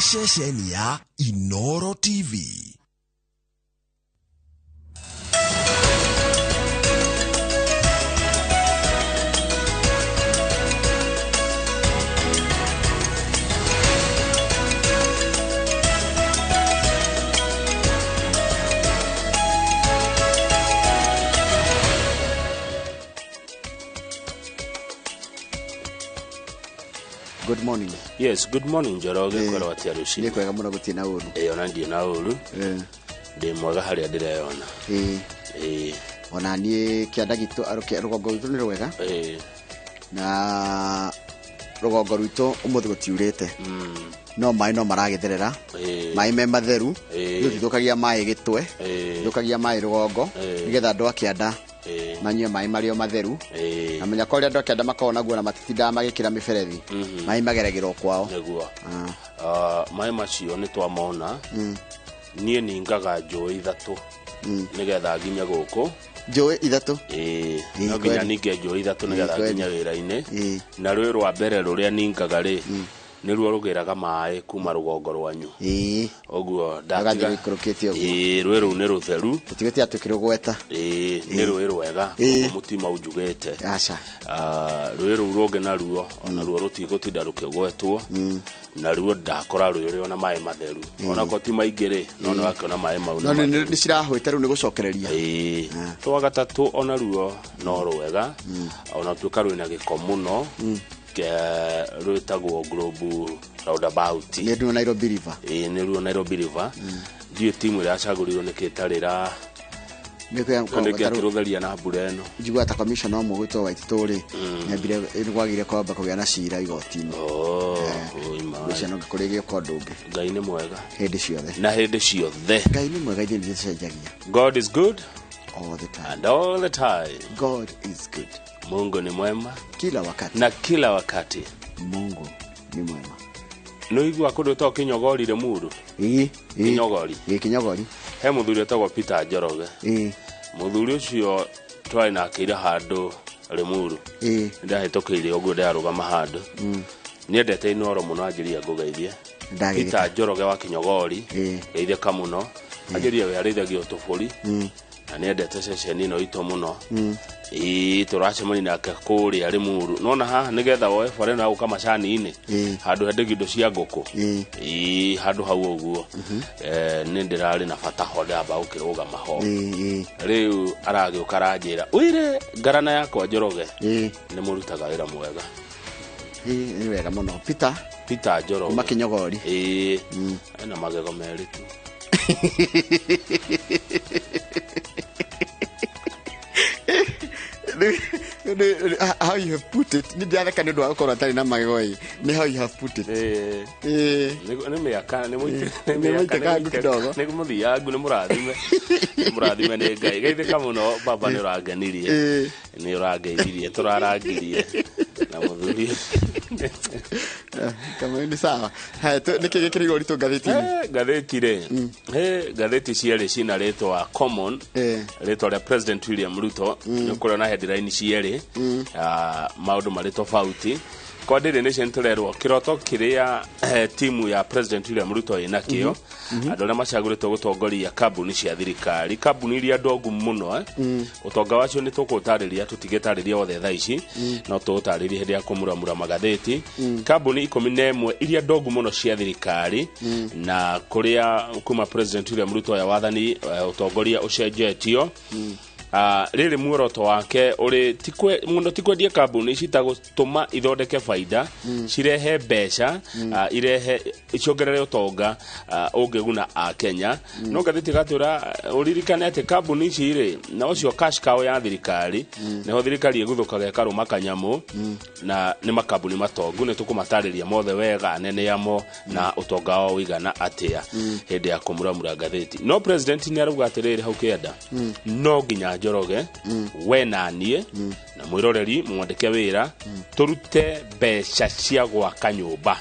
Ceceni ya Inoro TV. Good morning. Yes, good morning, Njoroge. Kwĩrwo atĩa Nĩ rũcinĩ? kwega mũno, gũtirĩ na ũru. Ĩĩ, ona ndirĩ na ũru. Ndĩ mwega harĩa ndĩreyona. Ĩĩ. Ona niĩ kĩanda gitũ rũgongo rwitũ nĩ rwega. Na rũgongo rwitũ ũmũthĩ gũtiurĩte, no maĩ no maragĩtherera. Maĩ me matheru. Tũtithũkagia maĩ gĩtwe, thũkagia maĩ rũgongo, nĩgetha andũ a kĩanda manyue maĩ marĩ o matheru. Na menya ko ũrĩa andũ a kĩanda makoragwo naguo na matitindaga magĩkĩra mĩberethi, maĩ mageragĩrwo kwao. Nĩguo. Ah, maĩ macio nĩ twamona. Niĩ ningaga njũĩ 3 nĩgetha nginye gũkũ. Njũĩ 3? Ĩĩ, no nginya ninge njũĩ 3 nĩgetha nginye wĩra-inĩ. Na rũĩ rwa mbere rũrĩa ningaga rĩ, nĩruo rũgĩraga maĩ kuma rũgongo rwanyu. Ũguo Rũgathiĩ ndatiga. rũikũrũkĩte ũguo. Ĩĩ, rũĩ rũu nĩ rũtheru. Tũtigĩte tũkĩrũgweta. Ĩĩ, nĩ rũĩ rwega. Ũguo mũtima unjugĩte. Aca. Ah, rũĩ rũu rũngĩ naruo onaruo rũtigũtinda rũkĩgwetwo, naruo ndakora rũĩ rũrĩ ona maĩ matheru, onakorwo ti maingĩ rĩ, no nĩ wakĩona maĩ mau No nĩ matheru. nĩ cirahwĩte rĩu nĩ gũcokereria. Ĩĩ, rwa gatatũ onaruo no rwega, ona tuĩka rwĩna gĩko mũno. Rwĩtagwo Globe Roundabout. Nĩ nduo Nairobi River. Ĩĩ, nĩruo Nairobi River. Ndiũĩ timu ĩrĩa yacagũrirwo nĩkĩ ĩtarĩ ra Nĩ kwĩ- nĩkĩ akĩrũtheria na mbura ĩno. Njiguaga ta commissioner ũmwe gwĩtwo Waititũ rĩ, nĩambire nĩ kwagire kwamba kũgĩa na cira igoti-inĩ. Oh, oi my. Ngwĩciria no kũrĩ gĩũka ũndũ ũngĩ. Ngai nĩ mwega. Hĩndĩ ciothe. Na hĩndĩ ciothe. Ngai nĩ mwega, ithuĩ nĩtũcenjagia. God is good All the time. and all the time. God is good. Mungu ni mwema kila wakati. Na kila wakati. Mungu ni mwema. Nĩ ũiguaga kũndũ gwĩtagwo Kĩnyogori Limuru? Ĩĩ. Kĩnyogori. Ĩĩ, Kĩnyogori. He mũthuri wĩtagwo Peter Njoroge. Mũthuri ũcio twarĩ nake ira handũ Limuru. Nĩndahĩtũkĩire ũguo ndarũgama handũ. Nĩendete Inooro mũno, anjĩrire ngũgeithie. Ndagĩrĩka. Peter Njoroge wa Kĩnyogori. Geithĩka mũno. Anjĩrire we arĩithagia tũbũri. Na nĩendete ceceni ĩno itũ mũno. Ĩĩ, tũracemania nake kũrĩa Limuru. Nona haha nĩgetha woe bara ĩno ya gũka macani-inĩ. Handũ hendagio indo cia ngũkũ. Ĩĩ, handũ hau ũguo. Nĩ ndĩrarĩ na bata ho, ndamba gũkĩrũgama ho. Rĩu aragĩũka aranjĩra, ũire ngarana yakwa Njoroge. Nĩ mũrutaga wĩra mwega. Ĩĩ, nĩ wega mũno. Peter. Peter Njoroge. Kuma Kĩnyogori. Ĩĩ. Ena magego merĩ tu. How you have put it, nĩ ndĩratheka nĩ ũndũ wa gũkorwo atarĩ na magego ĩ, nĩ how you have put it. Ĩĩ. Nĩ mĩaka, nĩ Nĩ mũitĩkangu kidogo. Nĩ mũthiangu, nĩ mũrathime. Nĩ mũrathime nĩ Ngai. Geithĩka mũno baba, nĩ ũrangenirie. Nĩ ũrangeithirie, tũrarangirie. Na mũthuri. Kama nĩ sawa. Haya, nĩkĩ gĩkĩrĩirwo ũritũ ngathĩti-inĩ? Ngathĩti rĩ, ngathĩti cierĩ cina rĩtwa common, rĩtwa rĩa President William Ruto, nĩ ũkũrĩa na headline cierĩ, maũndũ marĩ tofauti. Kwa Daily Nation tũrerwo kĩroto kĩrĩa timu ya President William Ruto ĩnakĩo, andũ arĩa macagũrĩtwo gũtongoria kambuni cia thirikari, kambuni iria ndongu mũno, ũtonga wacio nĩ tũkũtarĩria, tũtigĩtarĩria othe thaa ici, no tũũtarĩrie hĩndĩ ya kũmuramura magathĩti. Kambuni 11 iria ndongu mũno cia thirikari, na kũrĩa kuma President William Ruto ya wathani, ũtongoria ũcenjetio. Rĩrĩ muoroto wake ũrĩ mũno ti kwendia kambuni ici, ta gũtũma ithondeke baida, cirehe mbeca, irehe ciongerere ũtonga, ũngĩguna a Kenya. No ngathĩti gatwĩra ũririkane atĩ kambuni ici rĩ, na ũcio cash cow ya thirikari, nĩho thirikari ĩguthũkaga ĩkarũma kanyamũ, na nĩ makambuni matongu, nĩ tũkũmatarĩria mothe wega, anene amo na ũtonga wao ũigana atĩa hĩndĩ ya kũmuramura ngathĩti. No president nĩ arauga atĩrĩrĩ, hau kĩenda no nginya Njoroge, we na niĩ na mwĩroreri mwandĩke wĩra, tũrute mbeca cia gwaka nyũmba.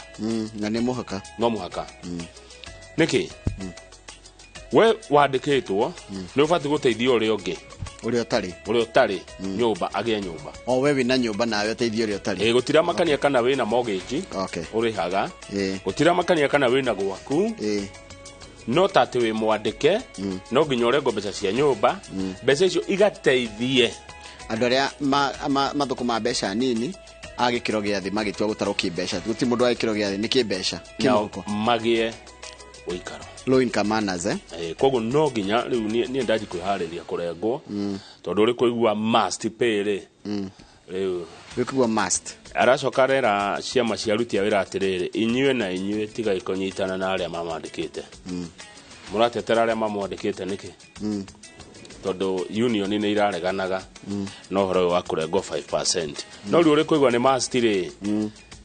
Na nĩ mũhaka. No mũhaka. Nĩkĩ we wandĩkĩtwo nĩ ũbatiĩ gũteithia ũrĩa ũngĩ? Ũrĩa ũtarĩ. Ũrĩa ũtarĩ nyũmba agĩe nyũmba. O we wĩna nyũmba nawe ũteithie ũrĩa ũtarĩ. Ĩ, gũtiramakania kana wĩna mortgage ũrĩhaga, gũtiramakania kana wĩna gwaku, no ta atĩ wĩ mwandĩke, no nginya ũrengwo mbeca cia nyũmba, mbeca icio igateithie andũ arĩa mathũkũma mbeca nini a gĩkĩro gĩa thĩ magĩtua gũtarwo kĩmbeca. Gũtirĩ mũndũ wa gĩkĩro gĩa thĩ, nĩ kĩmbeca, nao kĩmũhuko. Magĩe ũikaro. Low income earners, eh? Koguo no nginya rĩu niĩ ndanji kwĩharĩria kũrengwo, tondũ ũrĩ kũigua must pay rĩ, rĩu Wĩkũigua must. Aracoka arera ciama cia aruti a wĩra atĩrĩrĩ, inyuĩ na inyuĩ tigai kũnyitana na arĩa mamandĩkĩte. Mũratetera arĩa mamwandĩkĩte nĩkĩ? Tondũ union nĩ irareganaga na ũhoro ũyũ wa kũrengwo 5%, no rĩu ũrĩ kũigua nĩ must rĩ,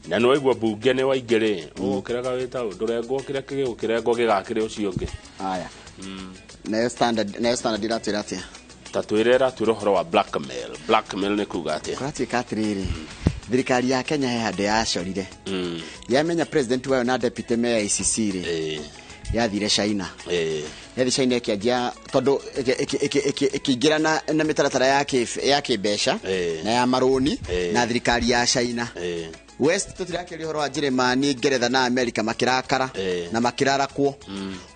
na nĩ waigua mbunge nĩ waingĩ rĩ, ũgũkĩrega wĩta ndũrengwo, kĩrĩa gĩgũkĩrengwo gĩgakĩrĩ ũcio ũngĩ. Aya, nayo Standard iratwĩra atĩa? Ta twĩre, ĩratwĩra ũhoro wa blackmail. Blackmail nĩ kuga atĩa? Kũratuĩka atĩrĩrĩ, thirikari ya Kenya he handũ yacorire, yamenya president wayo na deputy me ICC rĩ, yathire China. Yathi China ĩkĩanjia, tondũ ĩkĩingĩra na mĩtaratara ya kĩmbeca na ya marũni na thirikari ya China. West, tũtirakĩria ũhoro wa Njĩrĩmani, Ngeretha na America, makĩrakara na makĩrarakwo.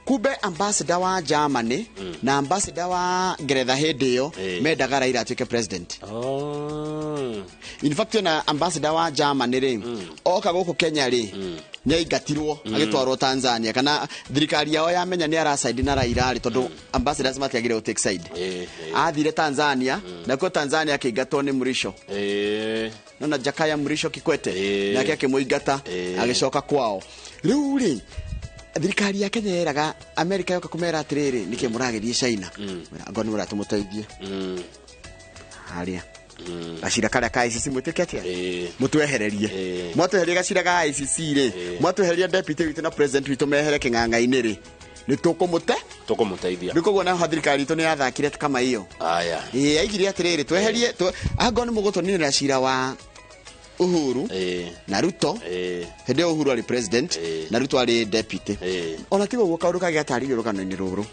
Kumbe ambassador wa Germany na ambassador wa Ngeretha hĩndĩ ĩyo mendaga Raila atuĩke president. In fact, ona ambassador wa Germany rĩ, oka gũkũ Kenya rĩ, nĩ aingatirwo agĩtwarwo Tanzania, kana thirikari yao yamenya nĩ arasaidi na Raila rĩ, tondũ ambassadors matiagĩrĩirwo gũ take side. Athire Tanzania, nakuo Tanzania akĩingatwo nĩ Mrisho. Nona Jakaya Mrisho Kikwete, nake akĩmũingata, agĩcoka kwao. Rĩu rĩ, thirikari ya Kenya yeraga America yoka kũmera atĩrĩrĩ, nĩkĩ mũragerie China? Angorwo nĩ mũratũmũteithie harĩa gacira karĩa ka ICC, mwĩtĩke atĩa? Mũtwehererie. Mwatweheria gacira ga ICC rĩ, mwatweheria deputy witũ na president witũ mehere kĩng'ang'a-inĩ rĩ, nĩ tũkũmũte Tũkũmũteithia. Rĩu koguo naho thirikari itũ nĩ yathakire kama iyo. Aya. Ĩĩ, yaigire atĩrĩrĩ, tweherie angorwo nĩ mũgũtũninĩra cira wa Uhuru na Ruto. Hĩndĩ ĩyo Uhuru arĩ president na Ruto arĩ deputy. Ona tiga ũguo, kaũndũ kangĩ gatarĩirio rũgano-inĩ rũrũ,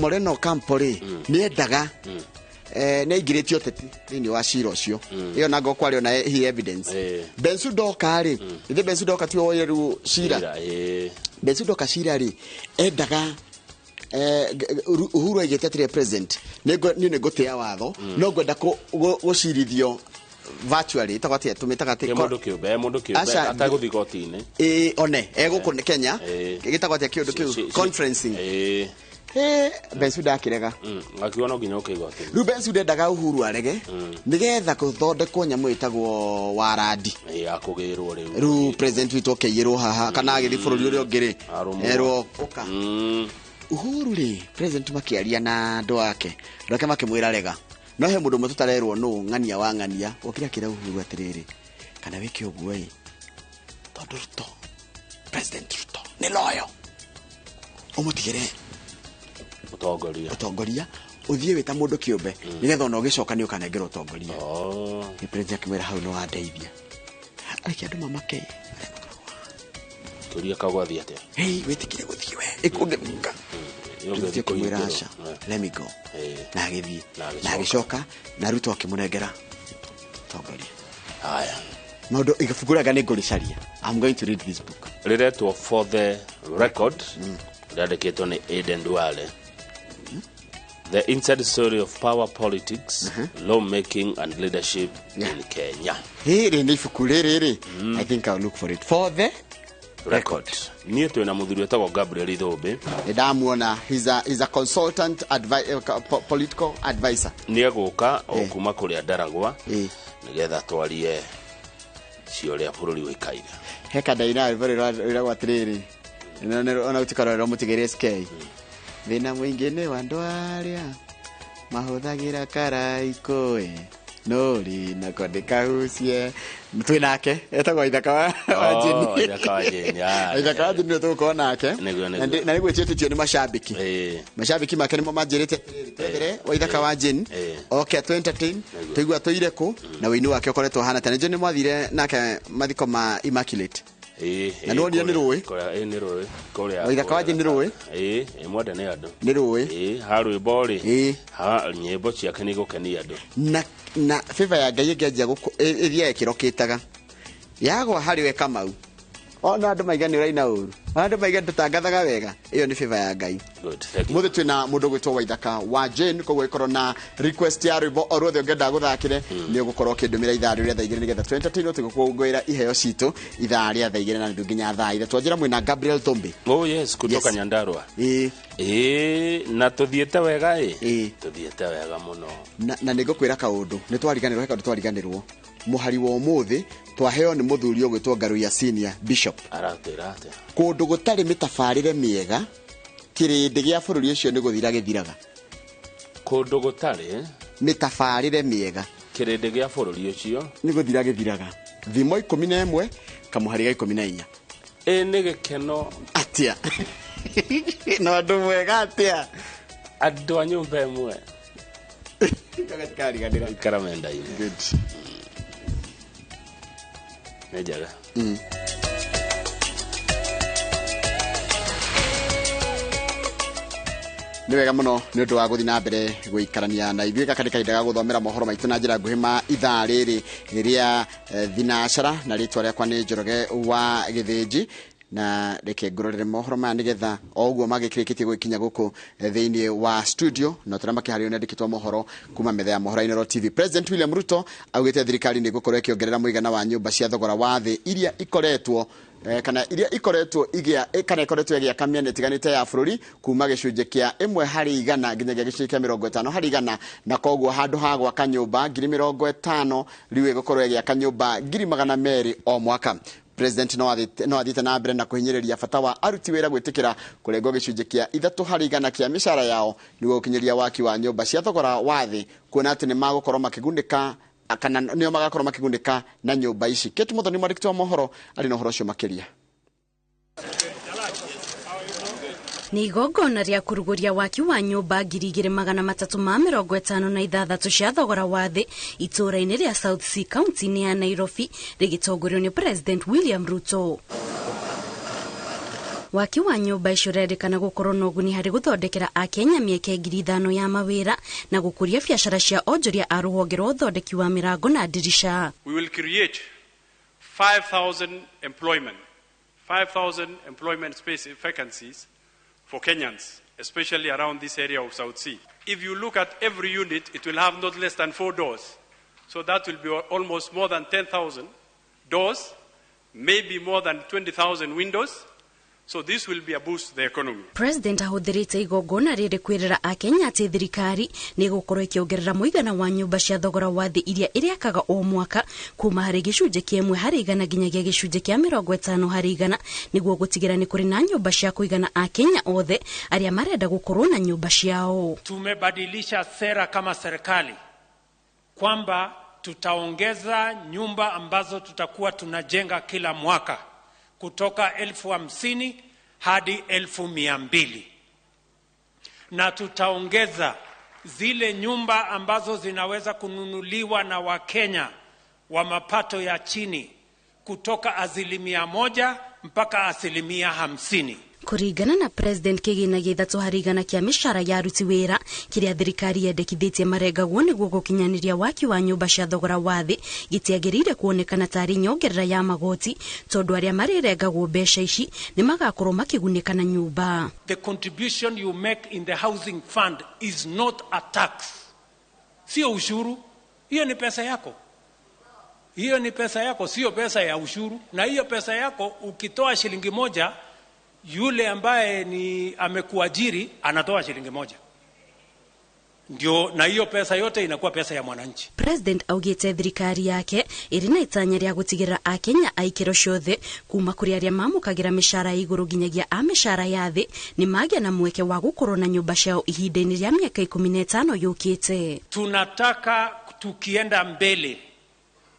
Moreno Campo rĩ, nĩ endaga nĩ aingĩrĩtie ũteti thĩinĩ wa cira ũcio. Ĩyo nango kwarĩ ona he evidence. Bensu Doka rĩ, ithe Bensu Doka tiwe woire rĩu cira? Cira. Bensu Doka cira rĩ, endaga Uhuru aigĩte atĩrĩ, president, niĩ nĩ ngũtĩa watho, no ngwenda gũcirithio virtually, ĩtagwo atĩa, tũmĩtaga atĩ? Ĩ, mũndũ kĩũmbe, mũndũ kĩũmbe Aca, ategũthiĩ igoti-inĩ. Ĩ, one egũkũ Kenya. Gĩtagwo atĩa kĩũndũ kĩu? Conferencing. Bensuda akĩrega. Akiuga no nginya ũke igoti-inĩ. Rĩu Bensuda endaga Uhuru arege nĩgetha gũthondekwo nyamũ ĩtagwo warandi. Ya kũgĩrwo rĩu. Rĩu president witũ ũkĩiyĩrwo haha kana agĩthiĩ bũrũri ũrĩa ũngĩ rĩ, Arũmwo. erwo ũka. Uhuru rĩ, president makĩaria na andũ ake, andũ ake makĩmwĩra rega, no he mũndũ ũmwe tũtarerwo nũ, ng'ania wa ng'ania, okire akĩra Uhuru atĩrĩrĩ, kana wĩke ũguo ĩ, tondũ Ruto, President Ruto nĩ loyo, ũmũtigĩre Ũtongoria. Ũtongoria, ũthiĩ wĩ ta mũndũ kĩũmbe, nĩgetha ona ũgĩcoka nĩ ũkanengerwo ũtongoria. Nĩ president akĩmwĩra, hau nĩ wandeithia, areke andũ mamake. Kĩũria kagwathiĩ atĩa? Hey, wĩtĩkire gũthiĩ we ĩkũngĩmunga. Ũngĩthiĩ President akĩmwĩra, kũhingĩrwo. aca, let me go. Na agĩthiĩ. Na agĩcoka. Na agĩcoka, na Ruto akĩmũnengera ũtongoria. Haya. Maũndũ ibuku rĩanga nĩ ngũrĩcaria. I'm going to read this book. Rĩretwo For the Record, rĩandĩkĩtwo nĩ Aden Duale, The Inside Story of Power Politics, Lawmaking and Leadership in Kenya. Rĩrĩ nĩ ibuku rĩrĩ rĩ, I think I'll look for it. For the Record. Niĩ twĩna mũthuri wĩtagwo Gabriel Ithũmbĩ. Nĩ ndamuona. He's a consultant political advisor. Nĩ egũka o kuma kũrĩa ndaragwa nĩgetha twarie cio ũrĩa bũrũri ũikaire. He kandaina rwĩmbo rwĩragwo atĩrĩrĩ, ona ũtikarorerwo mũtigĩre SK, thĩna mũingĩ nĩ wa andũ arĩa mahũthagĩra karaikũ ĩ nũri na kwandĩka hucie. Twĩ nake, etagwo Ithaka wa Oh, Jeni. Ithaka wa Jeni, Ithaka wa Jeni nĩwe tũgũkorwo nake. Nĩguo. Na na nĩgwĩtĩtio nĩ macambĩki. Macambĩki make nĩmo manjĩrĩte atĩrĩrĩ, twethere wa Ithaka wa Jeni oke atũ entertain, tũigua tũire kũ na wĩini wake ũkoretwo ũhana tene. Nĩ mwathire nake mathiko ma Immaculate? Na nĩwonire nĩ rũĩ? Nĩ rũĩ kũrĩa. Waithaka wa Jane nĩ rũĩ? Ĩĩ, mwende nĩ andũ. Nĩ rũĩ. Ĩĩ, ha rwĩmbo rĩ. Ĩĩ. Ha nyĩmbo ciake nĩ igũkenia andũ. Na favor ya Ngai ĩngĩanjia ĩthiaga ĩkĩrokĩtaga yagwa harĩ we Kamau, ona andũ maiga nĩ ũraina ũru, ona andũ maiga ndũtangathaga wega, ĩyo nĩ favor ya Ngai. Good, thank you. Mũthĩ twĩna mũndũ ũgwĩtwo Waithaka wa Jane, koguo ĩkorwo na request ya rwĩmbo o ruothe ũngĩenda gũthakĩre, nĩ ũgũkorwo ũkĩndũmĩra ithaa rĩrĩa thaa 2 nĩgetha tũ-entertain tũgũkũngũĩra iheo citũ ithaa rĩa thaa 2 na nuthu nginya thaa 3. Njĩra mwĩna Gabriel Thombe. Oh yes, kutoka Yes. Nyandarua. Ĩĩ. Ĩĩ, na tũthiĩte wega ĩ. Ĩĩ. Tũthiĩte wega mũno. Na nĩ ngũkwĩra kaũndũ, nĩ twariganĩrwo, he kaũndũ twariganĩrwo. Mũhari wa ũmũthĩ twaheo nĩ mũthuri ũgwĩtwo Ngaruiya Senior Bishop. Aratwĩra atĩa? Kũndũ gũtarĩ mĩtabarĩre mĩega, kĩrĩndĩ gĩa bũrũri ũcio nĩ gũthira gĩthiraga. Kũndũ gũtarĩ mĩtabarĩre mĩega, kĩrĩndĩ gĩa bũrũri ũcio nĩ gũthira gĩthiraga. Thimo 11 kamũhari ga 14. Ĩ nĩ gĩkeno atĩa? Na ũndũ mwega atĩa? Andũ a nyũmba ĩmwe. Kariganĩra. Ikara mendaine. Good. Nĩ njega. Nĩ wega mũno nĩ ũndũ wa gũthiĩ na mbere gũikarania na ithuĩ. Gaka nĩ kahinda ga gũthomera mohoro maitũ na njĩra nguhĩ ma ithaa rĩrĩ rĩa thinacara, na rĩtwa rĩakwa nĩ Njoroge wa Gĩthĩnji. Na reke ngũrorere mohoro maya nĩgetha o ũguo magĩkĩrĩkĩtie gũgĩkinya gũkũ thĩinĩ wa studio, na tũrĩa makĩharĩrio nĩ andĩkĩtwo mohoro kuma metha ya mohoro Inooro TV. President William Ruto augĩte thirikari nĩ ĩgũkorwo ĩkĩongerera mũigana wa nyũmba cia thogora wa thĩ iria ikoretwo kana iria ikoretwo igĩa kana ikoretwo ĩgĩaka mĩena ĩtiganĩte ya bũrũri kuma gĩcunjĩ kĩa 1% nginyagia gĩcunjĩ kĩa 50%, na koguo handũ ha gwaka nyũmba 50,000 rĩu ĩgũkorwo ĩgĩaka nyũmba 200,000 o mwaka. President no athiĩte na mbere na kũhinyĩrĩria bata wa aruti wĩra gwĩtĩkĩra kũrengwo gĩcunjĩ kĩa 3% kĩa mĩcara yao nĩguo gũkinyĩria waki wa nyũmba cia thogora wa thĩ, kuona atĩ nĩ magũkorwo makĩgunĩka kana nĩo magakorwo makĩgunĩka na nyũmba ici. Kate Muthoni, mwandĩki wa mohoro, arĩ na ũhoro ũcio makĩria. Nĩ igongona rĩa kũrugũria waki wa nyũmba 2356 cia thogora wa thĩ itũũra-inĩ rĩa South C county-inĩ ya Nairobi rĩgĩtongorio nĩ President William Ruto. Waki wa nyũmba icio ũrerĩkana gũkorwo na ũguni harĩ gũthondekera Akenya mĩeke 5,000 ya mawĩra na gũkũria biacara cia onjoria a rũhonge rwa ũthondeki wa mĩrango na ndirica. We will create 5,000 employment, 5,000 employment space vacancies for Kenyans, especially around this area of South Sea. If you look at every unit, it will have not less than 4 doors. So that will be almost more than 10,000 doors, maybe more than 20,000 windows. So this will be a boost to the economy. President ahũthĩrĩte igongona rĩrĩ kwĩrĩra Akenya atĩ thirikari nĩ ĩgũkorwo ĩkĩongerera mũigana wa nyũmba cia thogora wa thĩ iria ĩrĩakaga o mwaka kuma harĩ gĩcunjĩ kĩa 1% nginyagia gĩcunjĩ kĩa 50% nĩguo gũtigĩra nĩ kũrĩ na nyũmba cia kũigana Akenya othe arĩa marenda gũkorwo na nyũmba ciao. Tumebadilisha sera kama serikali kwamba tutaongeza nyumba ambazo tutakuwa tunajenga kila mwaka kutoka 50,000 hadi 200,000. Na tutaongeza zile nyumba ambazo zinaweza kununuliwa na Wakenya wa mapato ya chini kutoka 1% mpaka 50%. Kũringana na President kĩgĩna gĩa 3% kĩa mĩcara ya aruti wĩra kĩrĩa thirikari yendekithĩtie marengagwo nĩguo gũkinyanĩria waki wa nyũmba cia thogora wa thĩ gĩtiagĩrĩire kuonekana tarĩ nyongerera ya magoti tondũ arĩa marĩrengagwo mbeca ici nĩ magakorwo makĩgunĩka na nyũmba. The contribution you make in the housing fund is not a tax. Sio ushuru, hiyo ni pesa yako. Hiyo ni pesa yako, sio pesa ya ushuru. Na hiyo pesa yako ukitoa shilingi 1, yule ambaye ni amekuajiri anatoa shilingi 1. Ndio, na hiyo pesa yote inakuwa pesa ya mwananchi. President augite thirikari yake ĩrĩ na itanya rĩa gũtigĩrĩra Akenya a ikĩro ciothe kuma kũrĩ arĩa mamũkagĩra mĩcara ya igũrũ nginyagia a mĩcara ya thĩ nĩ magĩa na mweke wa gũkorwo na nyũmba ciao ihinda-inĩ rĩa mĩaka 15 yũkĩte. Tunataka tukienda mbele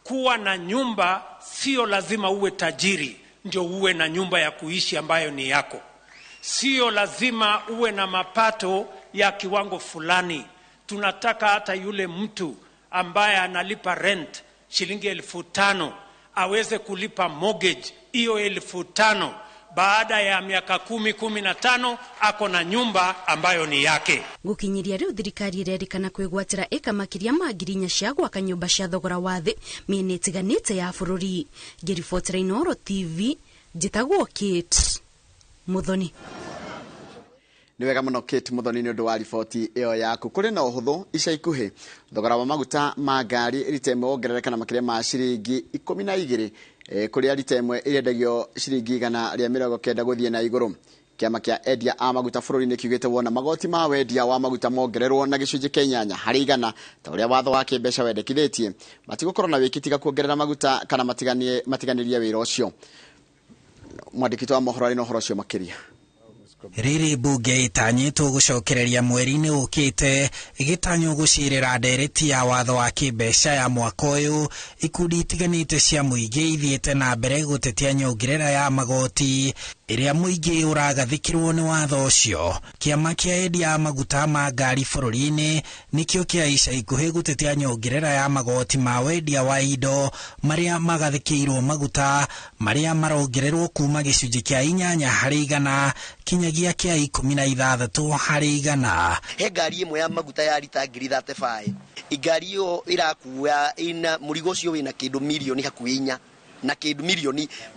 kuwa na nyumba, sio lazima uwe tajiri ndio uwe na nyumba ya kuishi ambayo ni yako. Sio lazima uwe na mapato ya kiwango fulani. Tunataka hata yule mtu ambaye analipa rent shilingi 5,000 aweze kulipa mortgage Hiyo 5,000 baada ya miaka 10, 15 ako na nyumba ambayo ni yake. Gukinyiria riu thirikari irerikana kwigwatira eka makiria ma 4,000 cia gwaka nyumba cia thogora wa thi miena itiganite ya bururi. Ngiribotera Inooro TV, njitagwo Kate Muthoni. Nĩ wega mũno Kate Muthoni nĩ ũndũ wa riboti ĩyo yaku. Kũrĩ na ũhũthũ ica ikuhĩ thogora wa maguta ma ngari rita ĩmwe wongerereka na makĩria ma ciringi 12, kũrĩa rita ĩmwe ĩrendagio ciringi 190 gũthiĩ na igũrũ. Kĩama kĩa endia a maguta bũrũri-inĩ kiugĩte wona magoti ma wendia wa maguta mongererwo na gĩcunjĩ kĩa 8 harĩ 100 ta ũrĩa watho wa kĩmbeca wendekithĩtie, matigũkorwo na wĩki tiga kuongerera maguta kana matiganĩrie wĩra ũcio. Mwandĩki wa mohoro arĩ na ũhoro ũcio makĩria. Rĩrĩ mbunge ĩtanyĩtwo gũcokereria mweri-inĩ ũkĩte ĩgĩtanywo gũcirĩra ndereti ya watho wa kĩmbeca ya mwaka ũyũ, ikundi itiganĩte cia mũingĩ ithiĩte na mbere gũtetia nyongerera ya magoti ĩrĩa mũingĩ ũragathĩkĩrwo nĩ watho ũcio. Kĩama kĩa endia a maguta ma ngari bũrũri-inĩ nĩkĩo kĩa ica ikuhĩ gũtetia nyongerera ya magoti ma wendia wa indo marĩa magathĩkĩirwo maguta marĩa marongererwo kuma gĩcunjĩ kĩa 8 harĩ 100 kinyagia kĩa 16 harĩ 100. He ngari ĩmwe ya maguta ya rita 35,000, ngari ĩyo ĩrakua ina mũrigo ũcio wĩna kĩndũ mirioni hakuhĩ 4 na kĩndũ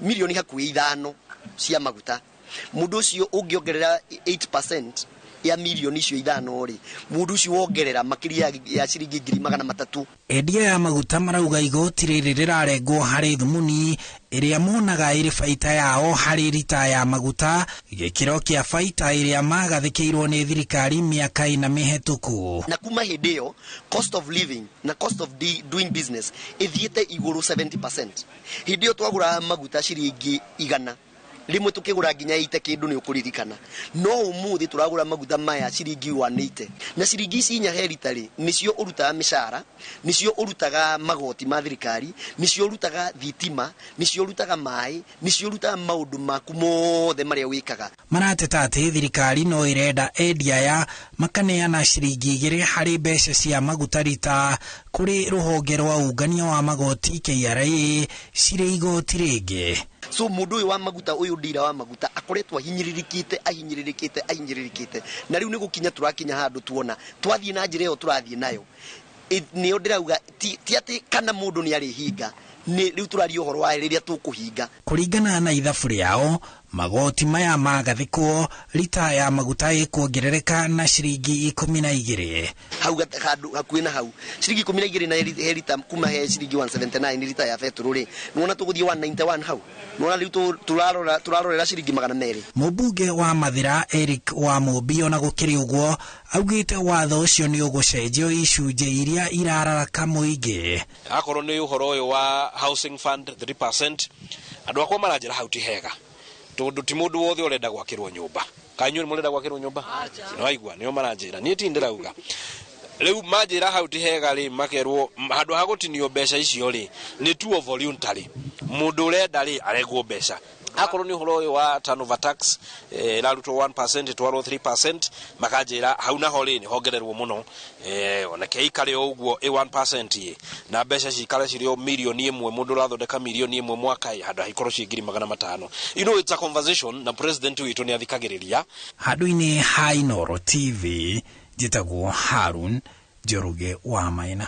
milioni hakuhĩ 5 cia maguta. Mũndũ ũcio ũngĩongerera 8% ya milioni icio 5 rĩ, mũndũ ũcio wongerera makĩria ya ciringi 300,000. Endia ya maguta marauga igoti rĩrĩ rĩrarengwo harĩ thumuni ĩrĩa monaga ĩrĩ baita yao harĩ rita ya maguta, gĩkĩro kĩa baita ĩrĩa magathĩkĩirwo nĩ thirikari mĩaka ĩna mĩhetũku. Na kuma hĩndĩ ĩyo cost of living na cost of doing business ĩthiĩte igũrũ 70%. Hĩndĩ ĩyo twagũraga maguta ciringi 100, rimwe tukigura nginya 80 kindu ni ukuririkana, no umuthi turagura maguta maya ciringi 180, na ciringi ici inya he rita ri nicio urutaga mishara, nicio urutaga magoti ma thirikari, nicio urutaga thitima, nicio urutaga mai, nicio urutaga maundu maku mothe maria wikaga. Marateta ati thirikari no irenda endia ya makaneana ciringi 2 harĩ mbeca cia maguta rita kũrĩ rũhonge rwa ungania wa magoti KRA cirĩ igoti rĩngĩ. So mundu uyu wa maguta uyu ndira wa maguta akoretwo ahinyĩrĩrĩkĩte ahinyĩrĩrĩkĩte ahinyĩrĩrĩkĩte, na riu nĩ gũkinya tũrakinya handũ tuona twathiĩ na njĩra ĩyo tũrathiĩ nayo nĩyo ndĩrauga ti atĩ kana mũndũ nĩ arĩhinga, nĩ rĩu tũraria ũhoro wa rĩrĩa tũkũhinga. Kũringana na ithabu rĩao magoti maya magathĩkwo rita ya maguta ĩkuongerereka na ciringi 12 hau handũ hakuhĩ na hau ciringi 12 na he rita kuma he ciringi 179 rita ya betũrũ rĩ, nĩwona tũgũthiĩ 191 hau, nĩwona rĩu tũrarorera ciringi 200. Mũmbunge wa Mathira Eric wa Mũmbi ona gũkĩrĩ ũguo augĩte watho ũcio nĩ ũgũcenjio icunjĩ iria irararaka mũingĩ. Akorwo nĩ ũhoro ũyũ wa housing fund 3%, andũ akwa maranjĩra hau ti hega tondu ti mundu wothe urenda gwakirwo nyumba. Kanyu ni murenda gwakirwo nyumba? No aigua nio maranjira nie ti ndirauga riu manjira hau ti hega ri makerwo handu ha gutinio mbeca icio ri ni tuo voluntary, mundu urenda ri aregwo mbeca. Akorwo ni uhoro uyu wa turnover tax irarutwo 1% itwarwo 3%, makanjira hau naho ri ni hongererwo muno, onake ikare o uguo 1% na mbeca cikare ciri o milioni 1, mundu urathondeka milioni 1 mwaka handu haikorwo ci 500,000. You know, it's a conversation na president witu ni athikagiriria. Handu-inĩ ha Inooro TV njĩtagwo Harun Njoroge wa Maina.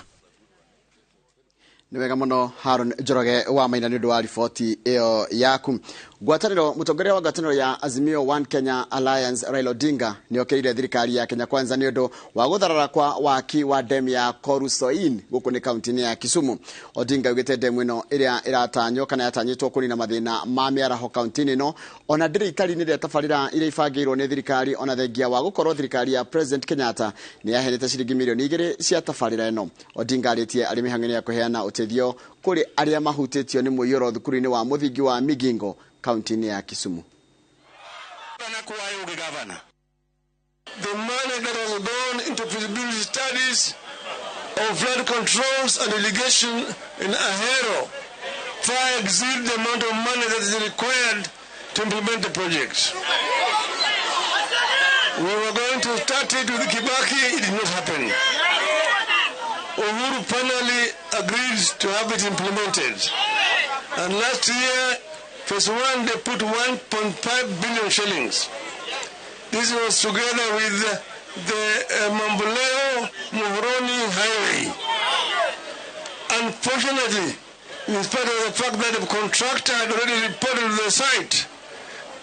Nĩ wega mũno Harun Njoroge wa Maina nĩ ũndũ wa riboti ĩyo yaku. Ngwatanĩro mũtongoria wa ngwatanĩro ya Azimio One Kenya Alliance Raila Odinga nĩ okĩrĩire thirikari ya Kenya Kwanza nĩ ũndũ wa gũtharara kwa waki wa demu ya Korusoin gũkũ nĩ kaunti-inĩ ya Kisumu. Odinga augĩte demu ĩno ĩrĩa ĩratanywo kana yatanyĩtwo kũnina mathĩna ma mĩaraho kaunti-inĩ ĩno ona ndĩrĩ itari-inĩ rĩa tabarĩra iria ibangĩirwo nĩ thirikari, ona thengia wa gũkorwo thirikari ya President Kenyatta nĩ yaheanĩte ciringi milioni 2 cia tabarĩra ĩno. Odinga arĩtie arĩ mĩhang'o-inĩ ya kũheana ũteithio kũrĩ arĩa mahutĩtio nĩ mũiyũro thukuru-inĩ wa mũthingi wa Migingo kaunti-inĩ ya Kisumu. The money that has gone into feasibility studies of flood controls and irrigation in Ahero far exceed the amount of money that is required to implement the project. We were going to start it with Kibaki, it did not happen. Uhuru finally agreed to have it implemented. And last year, Phase 1, they put 1.5 billion shillings. This was together with the Mamboleo Muhoroni Highway. Unfortunately, in spite of the fact that the contractor had already reported to the site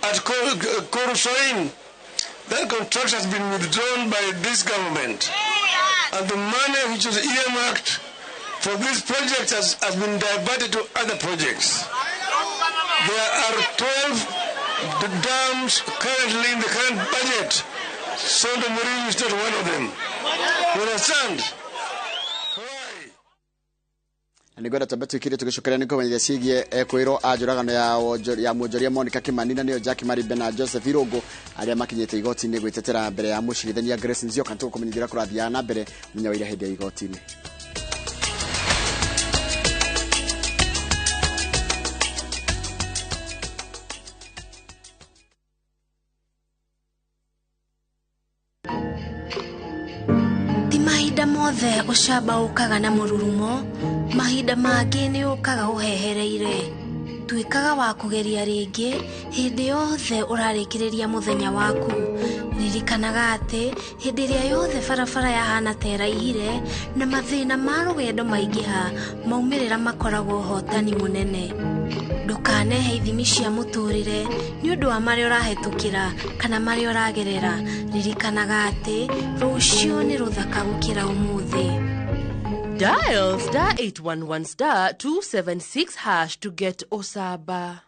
at Korusoin, that contract has been withdrawn by this government. And the money which was earmarked for this project has been diverted to other projects. There are 12 dams currently in the current budget. Sondu Miriu is not one of them. You understand? Nĩngwenda twambe twĩkire tũgĩcokeria nĩ kũmenyithia ciĩgiĩ kwĩrwo a njũragano ya mwonjoria Monica Kimani na nĩo Jack Maribe na Joseph Irũngũ arĩa makinyĩte igoti-inĩ gwĩtetera mbere ya mũcirithania Grace Nzioka. Nĩtũgũkũmenyithia ũrĩa kũrathiaga na mbere mũthenya wa ira hĩndĩ ya igoti-inĩ. Ti mahinda mothe ũcamba ũkaga na mũrurumo, mahinda mangĩ nĩ ũkaga ũhehereire. Tuĩkaga wa kũgeria rĩngĩ hĩndĩ yothe ũrarĩkĩrĩria mũthenya waku. Ririkanaga atĩ hĩndĩ ĩrĩa yothe barabara yahana ta ĩraihire na mathĩna ma rũgendo maingĩha, maumĩrĩra makoragwo ũhotani mũnene. Ndũkanehe ithimi cia mũtũrĩre nĩ ũndũ wa marĩa ũrahĩtũkĩra kana marĩa ũragerera. Ririkanaga atĩ rũciũ nĩ rũthaka gũkĩra ũmũthĩ. Dial star 811 star 276 hash to get Osaba.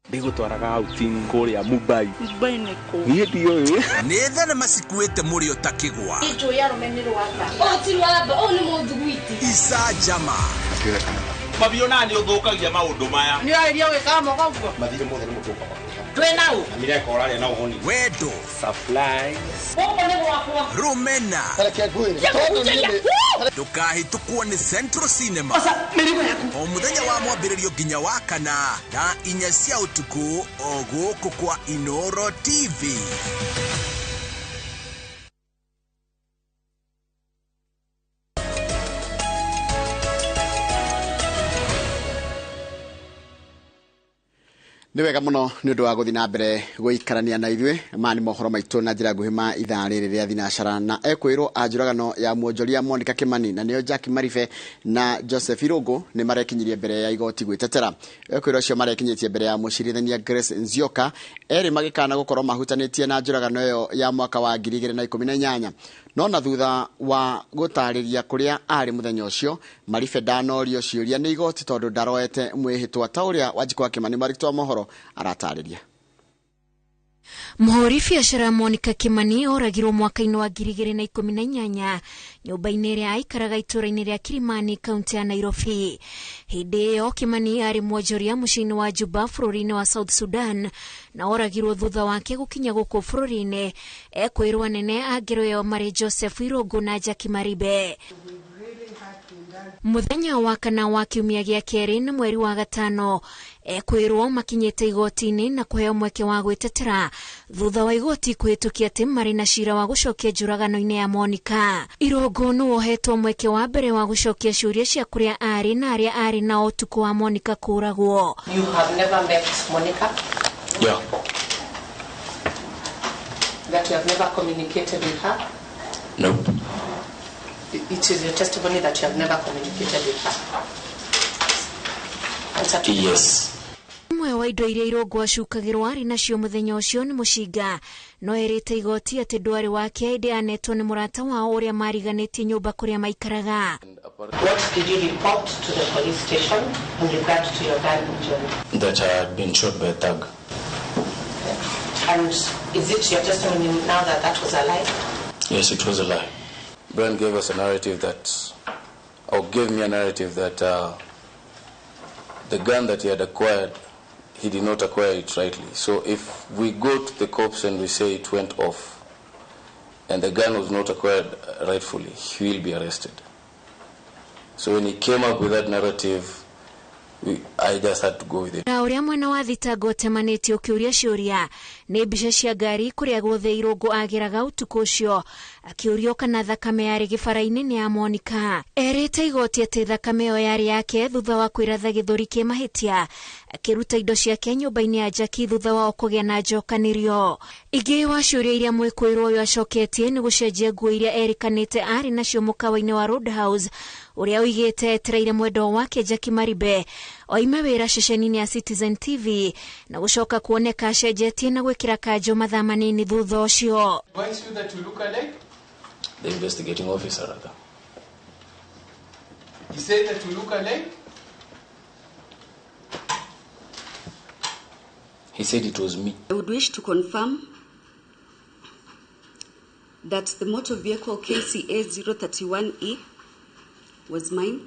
Ndigũtwaraga outing kũrĩa Mumbai. Mumbai nĩ kũ? Niĩ ndiũĩ. Nĩ thenema cikuĩte mũrĩo ta kĩgwa. Njũĩ arũme nĩ rwamba. Ũũ ti rwamba, ũũ nĩ mũthuguiti. Icanjama. Mabiona nĩ ũthũkagia maũndũ maya. Nĩ ũrarĩria gwĩkaga moko ũguo? Mathirĩ mothe nĩ mũtũka makĩha. Twĩ na ũ? Na mireka ũrarĩa na ũhũni. Wendo. Supplies. Gũkũ nĩ gwakwa. Rũmena. Reke ngwĩre. Tondũ niĩ nĩ Ndũkahĩtũkwo nĩ Central Cinema. Oca, mĩrigo yaku. O mũthenya wa mwambĩrĩrio nginya wa kana thaa 4 cia ũtukũ o gũkũ kwa Inoro TV. Nĩ wega mũno nĩ ũndũ wa gũthiĩ na mbere gũikarania na ithuĩ. Maya nĩ mohoro maitũ na njĩra nguhĩ ma ithaa rĩrĩ rĩa thinacara na ekwĩrwo a njũragano ya mwonjoria Monica Kimani na nĩo Jack Maribe na Joseph Irũngũ nĩ marekinyirie mbere ya igoti gwĩtetera. Ekwĩrwo acio marekinyĩtie mbere ya mũcirithania Grace Nzioka erĩ magĩkana gũkorwo mahutanĩtie na njũragano ĩyo ya mwaka wa 2018. No na thutha wa gũtarĩria kũrĩa arĩ mũthenya ũcio, Maribe ndanorio ciũria nĩ igoti tondũ ndaroete mwĩhĩtwa ta ũrĩa Wanjikũ wa Kimani marĩtwa wa mohoro aratarĩria. Mũhũri biacara Monica Kimani oragirwo mwaka-inĩ wa 2018 nyũmba-inĩ ĩrĩa aikaraga itũũra-inĩ rĩa Kilimani kaunti ya Nairobi. Hĩndĩ ĩyo Kimani arĩ mwonjoria mũciĩ-inĩ wa Juba bũrũri-inĩ wa South Sudan na oragirwo thutha wake gũkinya gũkũ bũrũri-inĩ. Ekwĩrwo anene a ngero ĩyo marĩ Joseph Irũngũ na Jack Maribe. Mũthenya wa kana wa kiumia gĩa kerĩ na mweri wa gatano ekwĩrwo makinyĩte igoti-inĩ na kũheo mweke wa gwĩtetera thutha wa igoti kũhĩtũkia atĩ marĩ na cira wa gũcokia njũragano-inĩ ya Monica. Irũngũ nĩ wohetwo mweke wa mbere wa gũcokia ciũria cia kũrĩa arĩ na arĩa arĩ nao ũtukũ wa Monica kũũragwo. You have never met Monica? Yeah. That you have never communicated with her? No. It is your testimony that you have never communicated with her. Answer to Yes. Ũmwe wa indo iria Irũngũ acukagĩrwo arĩ nacio mũthenya ũcio nĩ mũcinga no erĩte igoti atĩ ndwarĩ wake ĩndĩ anetwo nĩ mũrata wao ũrĩa mariganĩtie nyũmba kũrĩa maikaraga. What did you report to the police station in regard to your gun injury? That I had been shot by a thug. Okay. And is it your testimony now that that was a lie? Yes, it was a lie. Brian gave us a narrative that, or gave me a narrative that the gun that he had acquired, he did not acquire it rightly. So if we go to the cops and we say it went off, and the gun was not acquired rightfully, he will be arrested. So when he came up with that narrative, I just had to go with it. Na ũrĩa mwena wa thitango ũtemanĩtie ũkĩũria ciũria nĩ mbica cia ngari kũrĩa guothe Irũngũ ageraga ũtukũ ũcio, akĩũrio kana thakame yarĩ gĩbara-inĩ nĩ ya Monica. Erĩte igoti atĩ thakame ĩyo yarĩ yake thutha wa kwĩratha gĩthũri kĩ mahĩtia, akĩruta indo ciake nyũmba-inĩ ya Jackie thutha wao kũgĩa na njokanĩrio. Ingĩ wa ciũria iria mwĩkũĩrwo ũyũ acoketie nĩ gũcenjia nguo iria erĩkanĩte arĩ nacio mũkawa-inĩ wa Roadhouse ũrĩa oigĩte etereire mwendwa wake Jackie Maribe oime wĩra ceceni-inĩ ya Citizen TV na gũcoka kuoneka acenjetie na gwĩkĩra kanjũ mathaa manini thutha ũcio. Advise you that you look alike? The investigating officer, rather. He said that you look alike? He said it was me. I would wish to confirm that the motor vehicle KCA 031E was mine.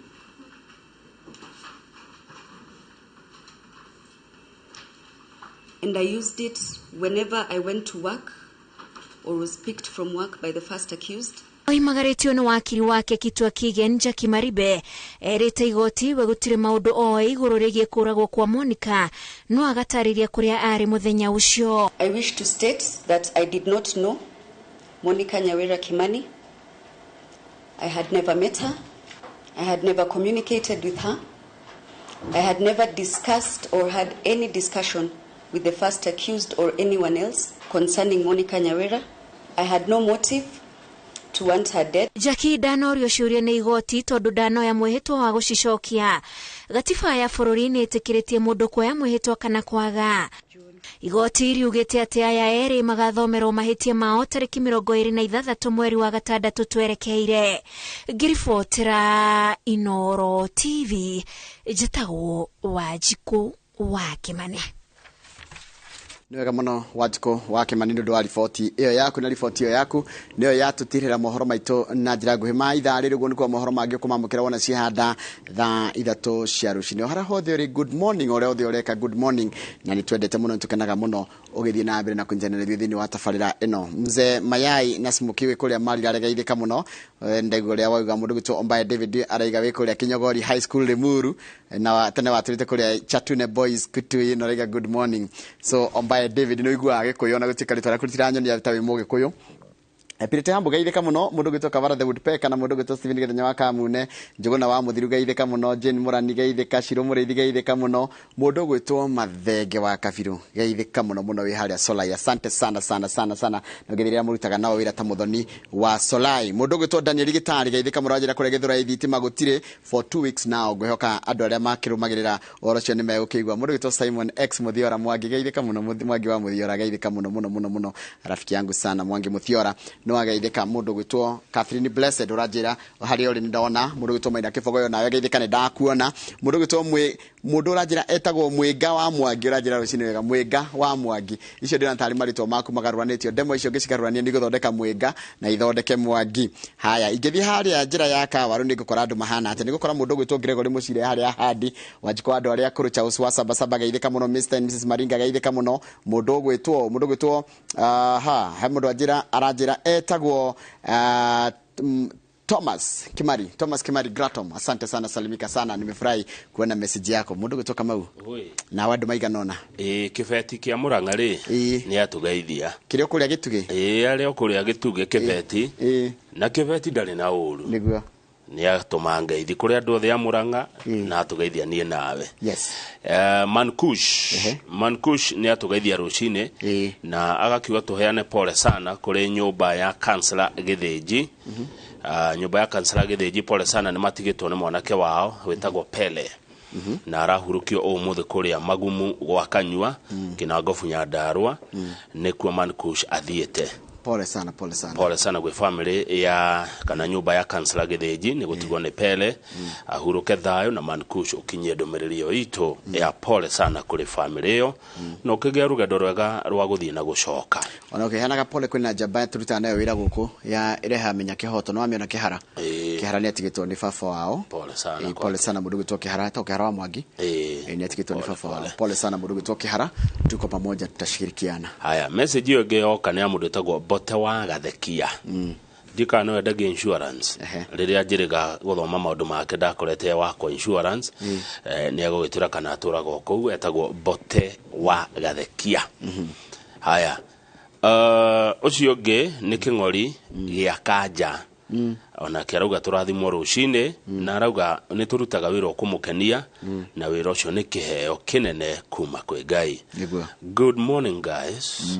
And I used it whenever I went to work or was picked from work by the first accused. Oimagarĩtio nĩ wakiri wake Kitua Kigen Jackie Maribe erĩte igoti we gũtirĩ maũndũ oĩ igũrũ rĩgiĩ kũragwo kwa Monica no agatarĩria kũrĩa arĩ mũthenya ũcio. I wish to state that I did not know Monica Nyawira Kimani. I had never met her. I had never communicated with her. I had never discussed or had any discussion with the first accused or anyone else concerning Monica Nyawira. I had no motive to want her dead. Jackie ndanorio ciũria nĩ igoti tondũ ndanoya mwĩhĩtwa wa gũcicokia. Gatiba ya bũrũri nĩ ĩtĩkĩrĩtie mũndũ kuoya mwĩhĩtwa kana kwaga. Igoti riugĩte atĩ aya erĩ magathomerwo mahĩtia mao tarĩki 26 mweri wa gatandatũ twerekeire. Ngĩribotera Inoro TV, njĩtagwo Wanjikũ wa Kĩmani. Nĩ wega mũno Wanjikũ wa Kĩmani nĩ ũndũ wa riboti ĩyo yaku, na riboti ĩyo yaku nĩyo yatũtirĩra mohoro maitũ na njĩra nguhĩ ma ithaa rĩrĩ. Ũguo nĩkuo mohoro mangĩ ũkũmamũkĩra wona cihanda thaa 3 cia rũcinĩ. O harĩa hothe ũrĩ, good morning, ũrĩa othe ũreka good morning, na nĩ twendete mũno, nĩ tũkenaga mũno ũgĩthiĩ na mbere na kũnyitanĩra ithuĩ thĩinĩ wa tabarĩra ĩno. Mzee Mayai na Smoky wĩ kũrĩa Marira aregeithĩka mũno, ndaigua ũrĩa wauga. Mũndũ gwĩtwo Ombae David araiga wĩ kũrĩa Kinyogori High School Limuru, na tene watũrĩte kũrĩa Chatune Boys Kitui, na araiga good morning. So Ombae David nĩ ũiguaga Gĩkũyũ na gũtuĩka rĩtwa rĩaku rĩtiranyonia ta wĩ Mũgĩkũyũ. Pirite hambo geithĩka mũno mũndũ gwĩtwo Kavara the Woodpecker na mũndũ gwĩtwo Steven Githenya wa Kamune, Njũgũna wa Mũthiru geithĩka mũno, Jane Mũrani geithĩka, Shiro Mũrĩithi geithĩka mũno, mũndũ gwĩtwo Mathenge wa Kabiru geithĩka mũno mũno wĩ harĩa Solai. Asante sana sana sana sana, na ngĩthĩrĩria mũrutaga nao wĩra ta mũthoni wa Solai. Mũndũ gwĩtwo Daniel Gitari geithĩka mũno, anjĩra kũrĩa Gĩthũrai thitima gũtirĩ for 2 weeks now. Ngwĩhoka andũ arĩa makĩrũmagĩrĩra ũhoro ũcio nĩ megũkĩigua. Mũndũ gwĩtwo Simon X Mũthiora Mwangi geithĩka mũno, Mwangi wa Mũthiora geithĩka mũno mũno mũno mũno, rafiki yangu sana Mwangi Mũthiora no ageithĩka. Mũndũ gwĩtwo Catherine Blessed ũranjĩra harĩa ũrĩ nĩndona. Mũndũ gwĩtwo Maina Kĩbogoyo nawe geithĩka, nĩ ndakuona. Mũndũ gwĩtwo mũndũ ũranjĩra etagwo Mwĩnga wa Mwangi, ũranjĩra rũcinĩ wega, Mwĩnga wa Mwangi. Icio ndĩrona tarĩ marĩtwa maku magarũranĩtio, ndemo icio ngĩcigarũrania nĩ igũthondeka Mwĩnga na ithondeke Mwangi. Haya, ingĩthiĩ harĩa njĩra ya Kawaru nĩ ngũkora andũ mahana atĩa? Nĩ ngũkora mũndũ gwĩtwo Gregory Mũcire harĩa Handi, Wanjikũ wa andũ arĩa akũrũ, Charles wa Sabasaba geithĩka mũno, Mr and Mrs Maringa geithĩka mũno. Mũndũ gwĩtwo aha, he mũndũ anjĩra aranjĩra etagwo Thomas Kimari, Thomas Kimari Gratom, asante sana, salimika sana, nimefurahi kuona message yako. Mundu gwitwo Kamau na wandu maiganona kibeti kia Murang'a ri ni atugeithia kiria kuria gitugi aria kuria gitugi kibeti na kibeti ndari na uru niguo ni atuma ngeithi kuria andu othe a Murang'a na atugeithia nie nawe. Yes. Mankush Mankush ni atugeithia rucini na agakiuga tuheane pole sana kuri nyumba ya kansela Githinji. Nyumba ya kansela Githinji pole sana ni matigitwo ni mwanake wao witagwo Pele. Na arahurukio umuthi kuria magumu gwa kanyua kinangobu Nyandarua nikuo Mankush athiete. Pole sana, pole sana. Pole sana gwe family ya kana nyumba ya kansela Githinji ni gutigwo ni Pele ahuruke thayo na Mankush ukinyie ndumiriri yo itu ya pole sana kuri family yo na ukigia rugendo rwega rwa guthii na gucoka. Ona ukihanaga pole kwina njamba turutana nayo wira guku ya ireha menya kihoto no amiona kihara. Kihara ni atigitwo ni baba wao. Pole sana. Pole sana mundu gwitwo Kihara ta Kihara wa Mwangi. Ni atigitwo ni baba wao. Pole sana mundu gwitwo Kihara, tuko pamoja tutashirikiana. Haya, message iyo ngiyoka ni ya mundu witagwo Bote wa Gathekia. Ndikana no wendagia insurance. Rĩrĩa njĩrĩga gũthoma maũndũ make ndakorete wakwa insurance. Nĩ egũgĩtwĩra kana atũraga o kũu, etagwo Bote wa Gathekia. Haya, ũcio ũngĩ nĩ Kĩng'ori gĩa Kanja, onake arauga tũrathimwo rũcinĩ, na arauga nĩ tũrutaga wĩra ũkũmũkenia, na wĩra ũcio nĩ kĩheo kĩnene kuma kwĩ Ngai. Nĩguo. Good morning, guys.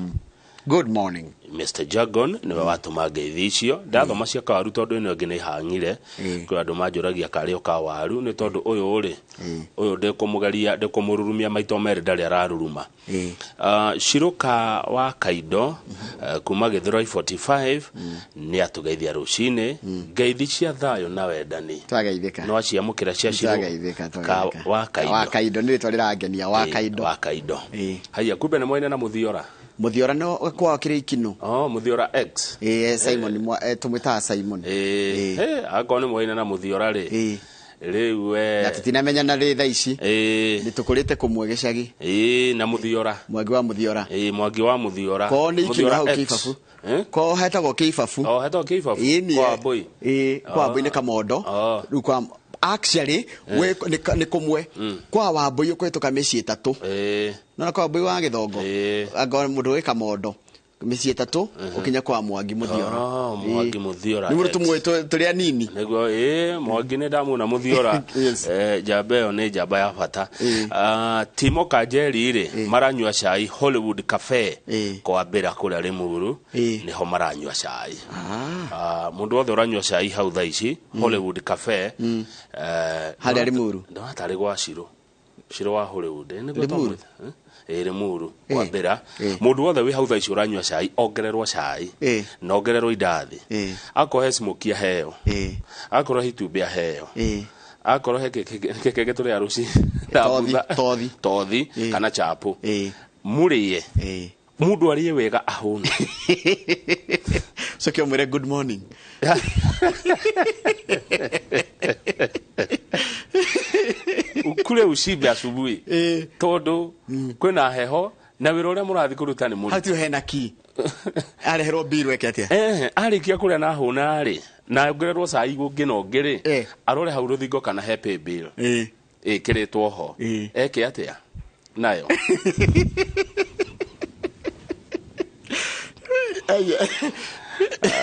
Good morning. Mr Jagon niwe watũma ngeithi icio. Ndathoma cia kawaru tondũ ĩno ĩngĩ nĩ hang'ire. Kwĩ andũ manjũragia karĩ o kawaru, nĩ tondũ ũyũ rĩ, ũyũ ndĩkũmũgeria, ndĩkũmũrurumia maita merĩ, ndarĩ araruruma. Shiruka wa Kaindo, kuma Gĩthũrai 45, nĩ atũgeithia rũcinĩ ngeithi cia thayũ na wendani. Twageithĩka. No aciamũkĩra cia Shiru Twageithĩka, ka twageithĩka. wa Kaindo. Wa Kaindo nĩ rĩtwa rĩrangenia, wa Kaindo. Wa Kaindo. Haya, kumbe nĩ mwaine na Mũthiora. Mũthiora no kwao kĩrĩ ikino. Oh, Mũthiora X. Simon, tũmwĩtaga Simon. Akorwo nĩ mwaine na Mũthiora rĩ, rĩu we Na tũtinamenyana rĩ thaa ici. Nĩ tũkũrĩte kũmwe gĩcagi. Na Mũthiora. Mwangi wa Mũthiora. Mwangi wa Mũthiora. Kwao nĩ ikino Mũthiora hau X. Kĩbabu. Kwao hetagwo Kĩbabu. Oh, hetagwo Kĩbabu. Ĩĩ, Kwa Wambui. Kwa Wambui nĩ Kamondo. Rĩu kwa actually nĩ kũmwe kwa Wambui ũkũhĩtũka mĩciĩ 3. Nona kwa Wambui wa Gĩthongo. Angorwo mũndũ wĩ Kamondo mĩciĩ 3 ũkinya kwa Mwangi Mũthiora. Oh, Mwangi Mũthiora. Nĩ mũndũ tũmũĩ tũrĩ anini. Nĩguo, Mwangi nĩ ndamuona Mũthiora. Njamba ĩyo nĩ njamba ya bata. Timo Kanjeri rĩ, maranyua cai Hollywood Cafe kwambĩra kũrĩa Limuru, nĩho maranyua cai. Mũndũ wothe ũranyua cai hau thaa ici Hollywood Cafe, Harĩa Limuru. Ndona tarĩ gwa Shiro. Shiro wa Hollywood. Nĩguo Limuru? twamwĩta. Limuru kwambĩra. Mũndũ wothe wĩ hau thaa ici ũranyua cai ongererwo cai na ongererwo indathi. Akorwo he smokie aheo, akorwo he itumbĩ aheo, akorwo he kĩkenge tũrĩa rũcinĩ, Tothi, tothi kana chapo, mũrĩe. Mũndũ arĩe wega ahũne. Coke ũmwĩre good morning. Ukule ushibe asubuhi, tondũ kwĩna heho na wĩra ũrĩa mũrathiĩ kũruta nĩ mũritũ. Hatirĩ hena ki. Areherwo mbiru eke atĩa? Arĩkia kũrĩa na hũna rĩ, na ongererwo cai ũngĩ na ũngĩ rĩ, arore hau rũthingo kana he pay bill ĩkĩrĩtwo ho, eke atĩa nayo?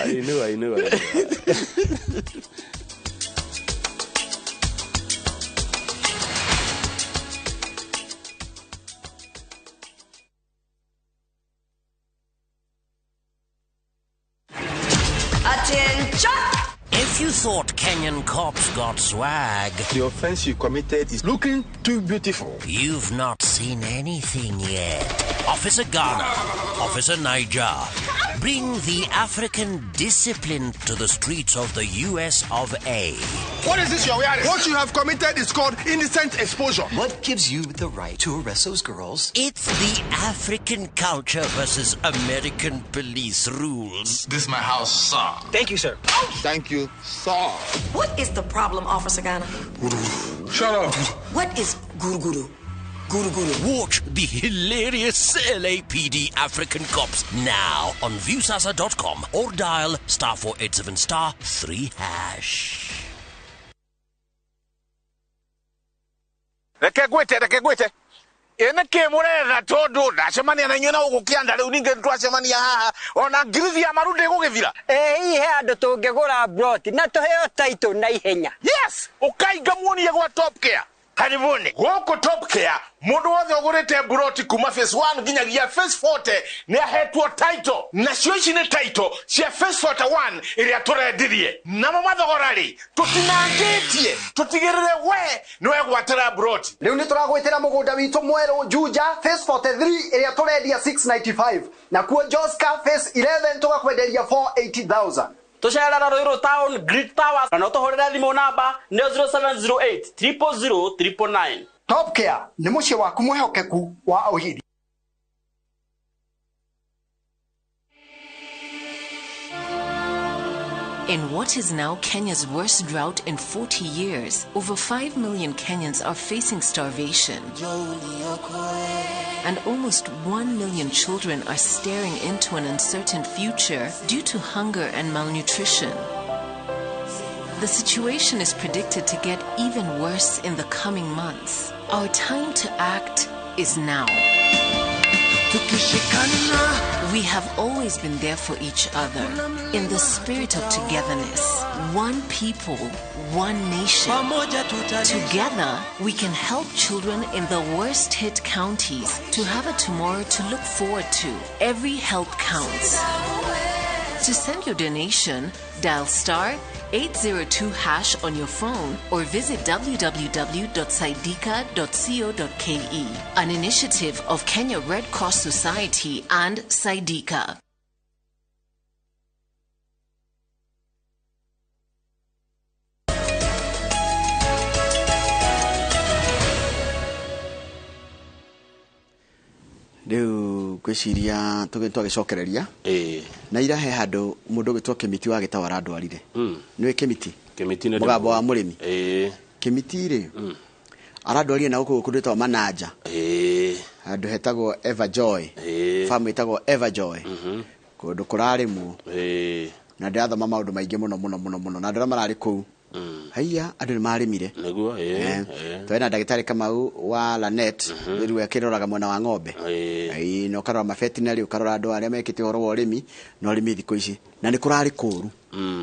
Inua, inua, inua. Attention! If you thought Kenyan cops got swag, the offense you committed is looking too beautiful. You've not seen anything yet. Officer Ghana, Officer Niger, bring the African discipline to the streets of the US of A. What is this you're wearing? What you have committed is called indecent exposure. What gives you the right to arrest those girls? It's the African culture versus American police rules. This is my house, sir. Thank you, sir. Thank you, sir. What is the problem, Officer Ghana? Shut up. What is guru guru? Guru guru. Watch the hilarious LAPD African Cops now on Viusasa.com or dial *487 *3#. Reke gwĩte ĩ nĩkĩ mũretha tondũ ndacemania na inyuĩ na gũkũ kĩanda rĩu ningĩ twacemania haha ona ngirithi ya maru ndĩgũgĩthira. Ĩ he andũ tũngĩgũra broti na tũheo title na ihenya. Yes, ũkainga muonie gwa Top Care. Karibuni gũkũ Top Care, mũndũ wothe ũgũrĩte broti kuma phase 1 nginyagia phase 40 nĩ ahetwo title, nacio ici nĩ title cia phase 41 ĩrĩa tũrendirie. Namo mathogora rĩ, tũtinangĩtie tũtigĩrĩre we nĩ wegwatĩra broti. Rĩu nĩ tũragwĩtĩra mũgũnda witũ mwerũ Juja phase 43 ĩrĩa tũrendia 695, nakuo Joska phase 11 tũgakwenderia 480,000. Tũcerera Ruiru Town Great Towers kana ũtũhũrĩre thimũ namba nĩ 0708 000 999. Top Care nĩ mũciĩ waku mwĩhokeku wa ũhiri. In what is now Kenya's worst drought in 40 years, over 5 million Kenyans are facing starvation. And almost 1 million children are staring into an uncertain future due to hunger and malnutrition. The situation is predicted to get even worse in the coming months. Our time to act is now. We have always been there for each other in the spirit of togetherness. One people, one nation. Together, we can help children in the worst hit counties to have a tomorrow to look forward to. Every help counts. To send your donation, dial star 802 hash on your phone or visit www.saidika.co.ke. An initiative of Kenya Red Cross Society and Saidika. Rĩu ngwĩciria twagĩcokereria na ira he handũ mũndũ ũgĩtwo Kĩmiti wa Gĩtaũ arandwarire. Nĩũĩ Kĩmiti? Kĩmiti nĩ Mũgambo wa mũrĩmi. Kĩmiti rĩ, arandwarire na gũkũ kũndũ gwĩtagwo Mananja, handũ hetagwo Everjoy, farm ĩtagwo Everjoy, kũndũ kũrarĩmwo, na ndĩrathoma maũndũ maingĩ mũno mũno mũno mũno, na andũ arĩa mararĩ kũu, haiya, andũ nĩ marĩmire. Nĩguo. Twarĩ na ndagĩtarĩ Kamau wa Lanet, rĩu akĩroraga mwena wa ng'ombe. Na ũkarora mabetinarĩ, ũkarora andũ arĩa mekĩte ũhoro wa ũrĩmi na ũrĩmi thikũ ici, na nĩ kũrarĩ kũũru.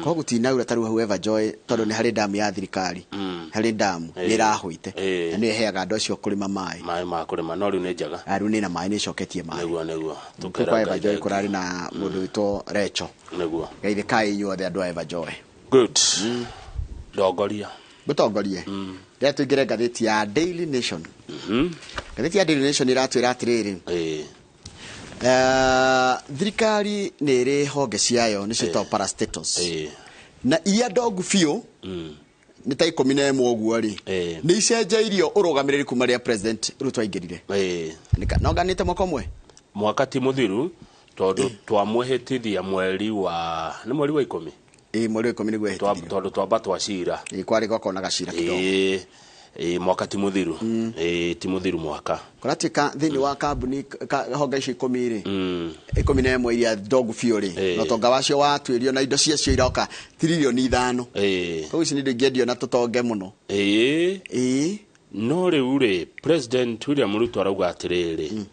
Koguo gũtinaura ta rĩu hau Everjoy, tondũ nĩ harĩ damu ya thirikari, harĩ damu nĩ ĩrahũite, na nĩyo ĩheaga andũ acio kũrĩma maĩ. Maĩ ma kũrĩma, no rĩu nĩ njega. Rĩu nĩ na maĩ, nĩ ĩcoketie maĩ. Nĩguo. Kũu kwa Everjoy kũrarĩ na mũndũ wĩtwo Recho. Nĩguo. Geithĩkai inyuothe andũ a Everjoy. Good. Ndongoria. Ngũtongorie. Rĩrĩa tũingĩre ngathĩti ya Daily Nation. Ngathĩti ya Daily Nation ĩratwĩra atĩrĩrĩ, thirikari nĩ ĩrĩ honge ciayo nĩcio ciĩtagwo parastatals, na iria ndongu biũ nĩ ta 11 ũguo rĩ, nĩ icenjeirio ũrũgamĩrĩri kuma rĩrĩa President Ruto aingĩrire. No nganĩte mwaka ũmwe? Mwaka ti mũthiru, tondũ twamwĩhĩtithia mweri wa, nĩ mweri wa 10? Mweri wa 10 nĩguo ehĩtithirio. Tondũ twamba twacira. Kwarĩ gwakorwo na gacira kidogo. Mwaka ti mũthiru. Ti mũthiru mwaka. Kũratuĩka thĩinĩ wa kambuni honge icio 10 rĩ, 11 iria ndongu biũ rĩ, na ũtonga wacio watuĩrio na indo ciacio iroka tiririoni 5. Koguo ici nĩ indo ingĩendio na tũtonge mũno. No rĩu rĩ, President William Ruto arauga atĩrĩrĩ,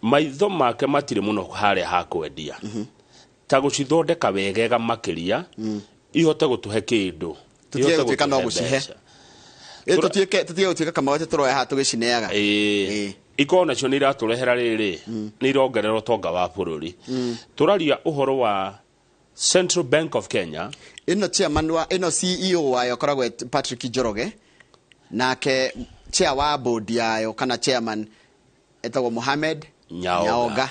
maitho make matirĩ mũno harĩa ha kwendia, ta gũcithondeka wegega makĩria, ihote gũtũhe kĩndũ. Tũtige gũtuĩka no gũcihe. Tũtige gũtuĩka kamau atĩ tũroya haha tũgĩcineaga. Ikorwo nacio nĩ iratũrehera rĩrĩ, nĩ irongerera ũtonga wa bũrũri. Tũraria ũhoro wa Central Bank of Kenya. Ĩno chairman wa, ĩno CEO wayo akoragwo Patrick Njoroge, nake chair wa board yayo kana chairman etagwo Mohamed Nyaoga.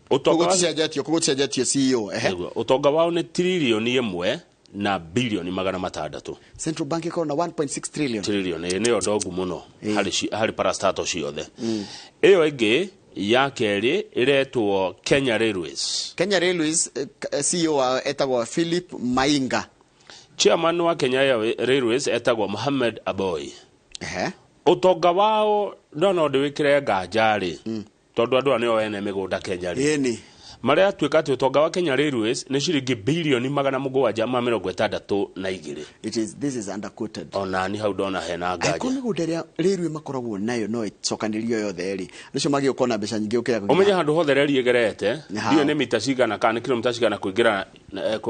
Kũgũcenjetio CEO. Ũtonga wao nĩ tiririoni 1 na bilioni 600. Central Bank ĩkorwo na 1.6 trillion. Trillion, nĩyo ndongu mũno harĩ parastatal ciothe. Ĩyo ĩngĩ ya kerĩ ĩretwo Kenya Railways. Kenya Railways CEO wao etagwo Philip Mainga. Chairman wa Kenya Railways etagwo Mohamed Aboy. Ũtonga wao no ndĩwĩkĩre nganja rĩ, tondũ andũ aya nĩo ene mĩgũnda Kenya rĩ. Marĩa atuĩka atĩ ũtonga wa Kenya Railways nĩ ciringi bilioni 762. It is, this is underquoted. Ona ni hau ndona hena nganja. Angĩkorwo mĩgũnda ĩrĩa railway makoragwo nayo no ĩcokanĩrio yothe rĩ, nĩcio magĩũka na mbeca nyingĩ gũkĩra. Ũmenye handũ hothe reri ĩgerete, ndiũĩ nĩ mita cigana kana nĩ kilomita cigana kũingĩra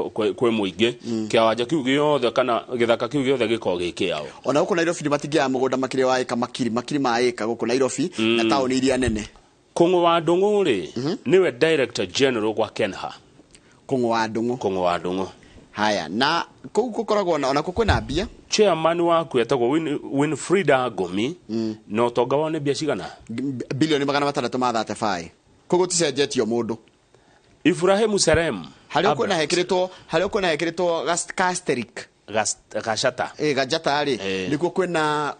kwĩ mũingĩ, kĩwanja kĩu gĩothe kana gĩthaka kĩu gĩothe gĩkoragwo gĩ kĩao. Ona gũkũ Nairobi nĩ matingĩaga mũgũnda makĩria wa ĩka makiri ma ĩka gũkũ Nairobi na taũni iria nene. Kũng'ũ wa Ndũng'ũ rĩ, nĩwe Director General gwa Kenha. Kũng'ũ wa Ndũng'ũ. Kũng'ũ wa Ndũng'ũ. Haya, na kũu gũkoragwo na onako kwĩna mbia. Chairman waku etagwo Winfrida Ngumi, na ũtonga wao nĩ mbia cigana? Bilioni 635. Kũu gũticenjetio mũndũ. Ibrahim Serem. Harĩa kwĩna hekĩrĩtwo, harĩa kwĩna hekĩrĩtwo Casterik. Gacata. Gajata rĩ, nĩkuo kwĩna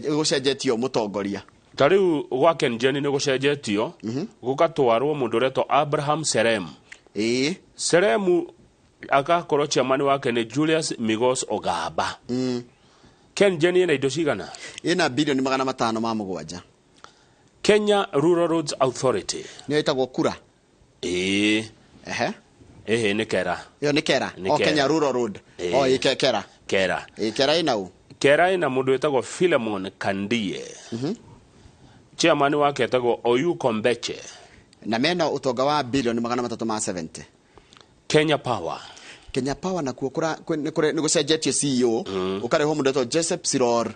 gũcenjetio mũtongoria. Ta rĩu gwa KenGen nĩ gũcenjetio, gũgatwarwo mũndũ ũretwo Abraham Serem. Seremu Agakorwo chairman wake nĩ Julius Migos Ogamba. KenGen ĩna indo cigana? Ĩna bilioni 507. Kenya Rural Roads Authority. Nĩyo ĩtagwo kura. Ĩĩ. Ehe. Ĩhĩ, nĩ Kera. Ĩyo nĩ Kera. Nĩ O Kera. Kenya Rural Road. Ĩĩ. O ĩ Kera. Kera. Ĩ Kera ĩna ũ? Kera ĩna mũndũ wĩtagwo Philemon Kandie. Chairman wake etagwo Oyuko Mbeche. Na mena ũtonga wa bilioni 370. Kenya Power. Kenya Power nakuo nĩ gũcenjetio CEO, ũkarehwo mũndũ wĩtagwo Joseph Siror.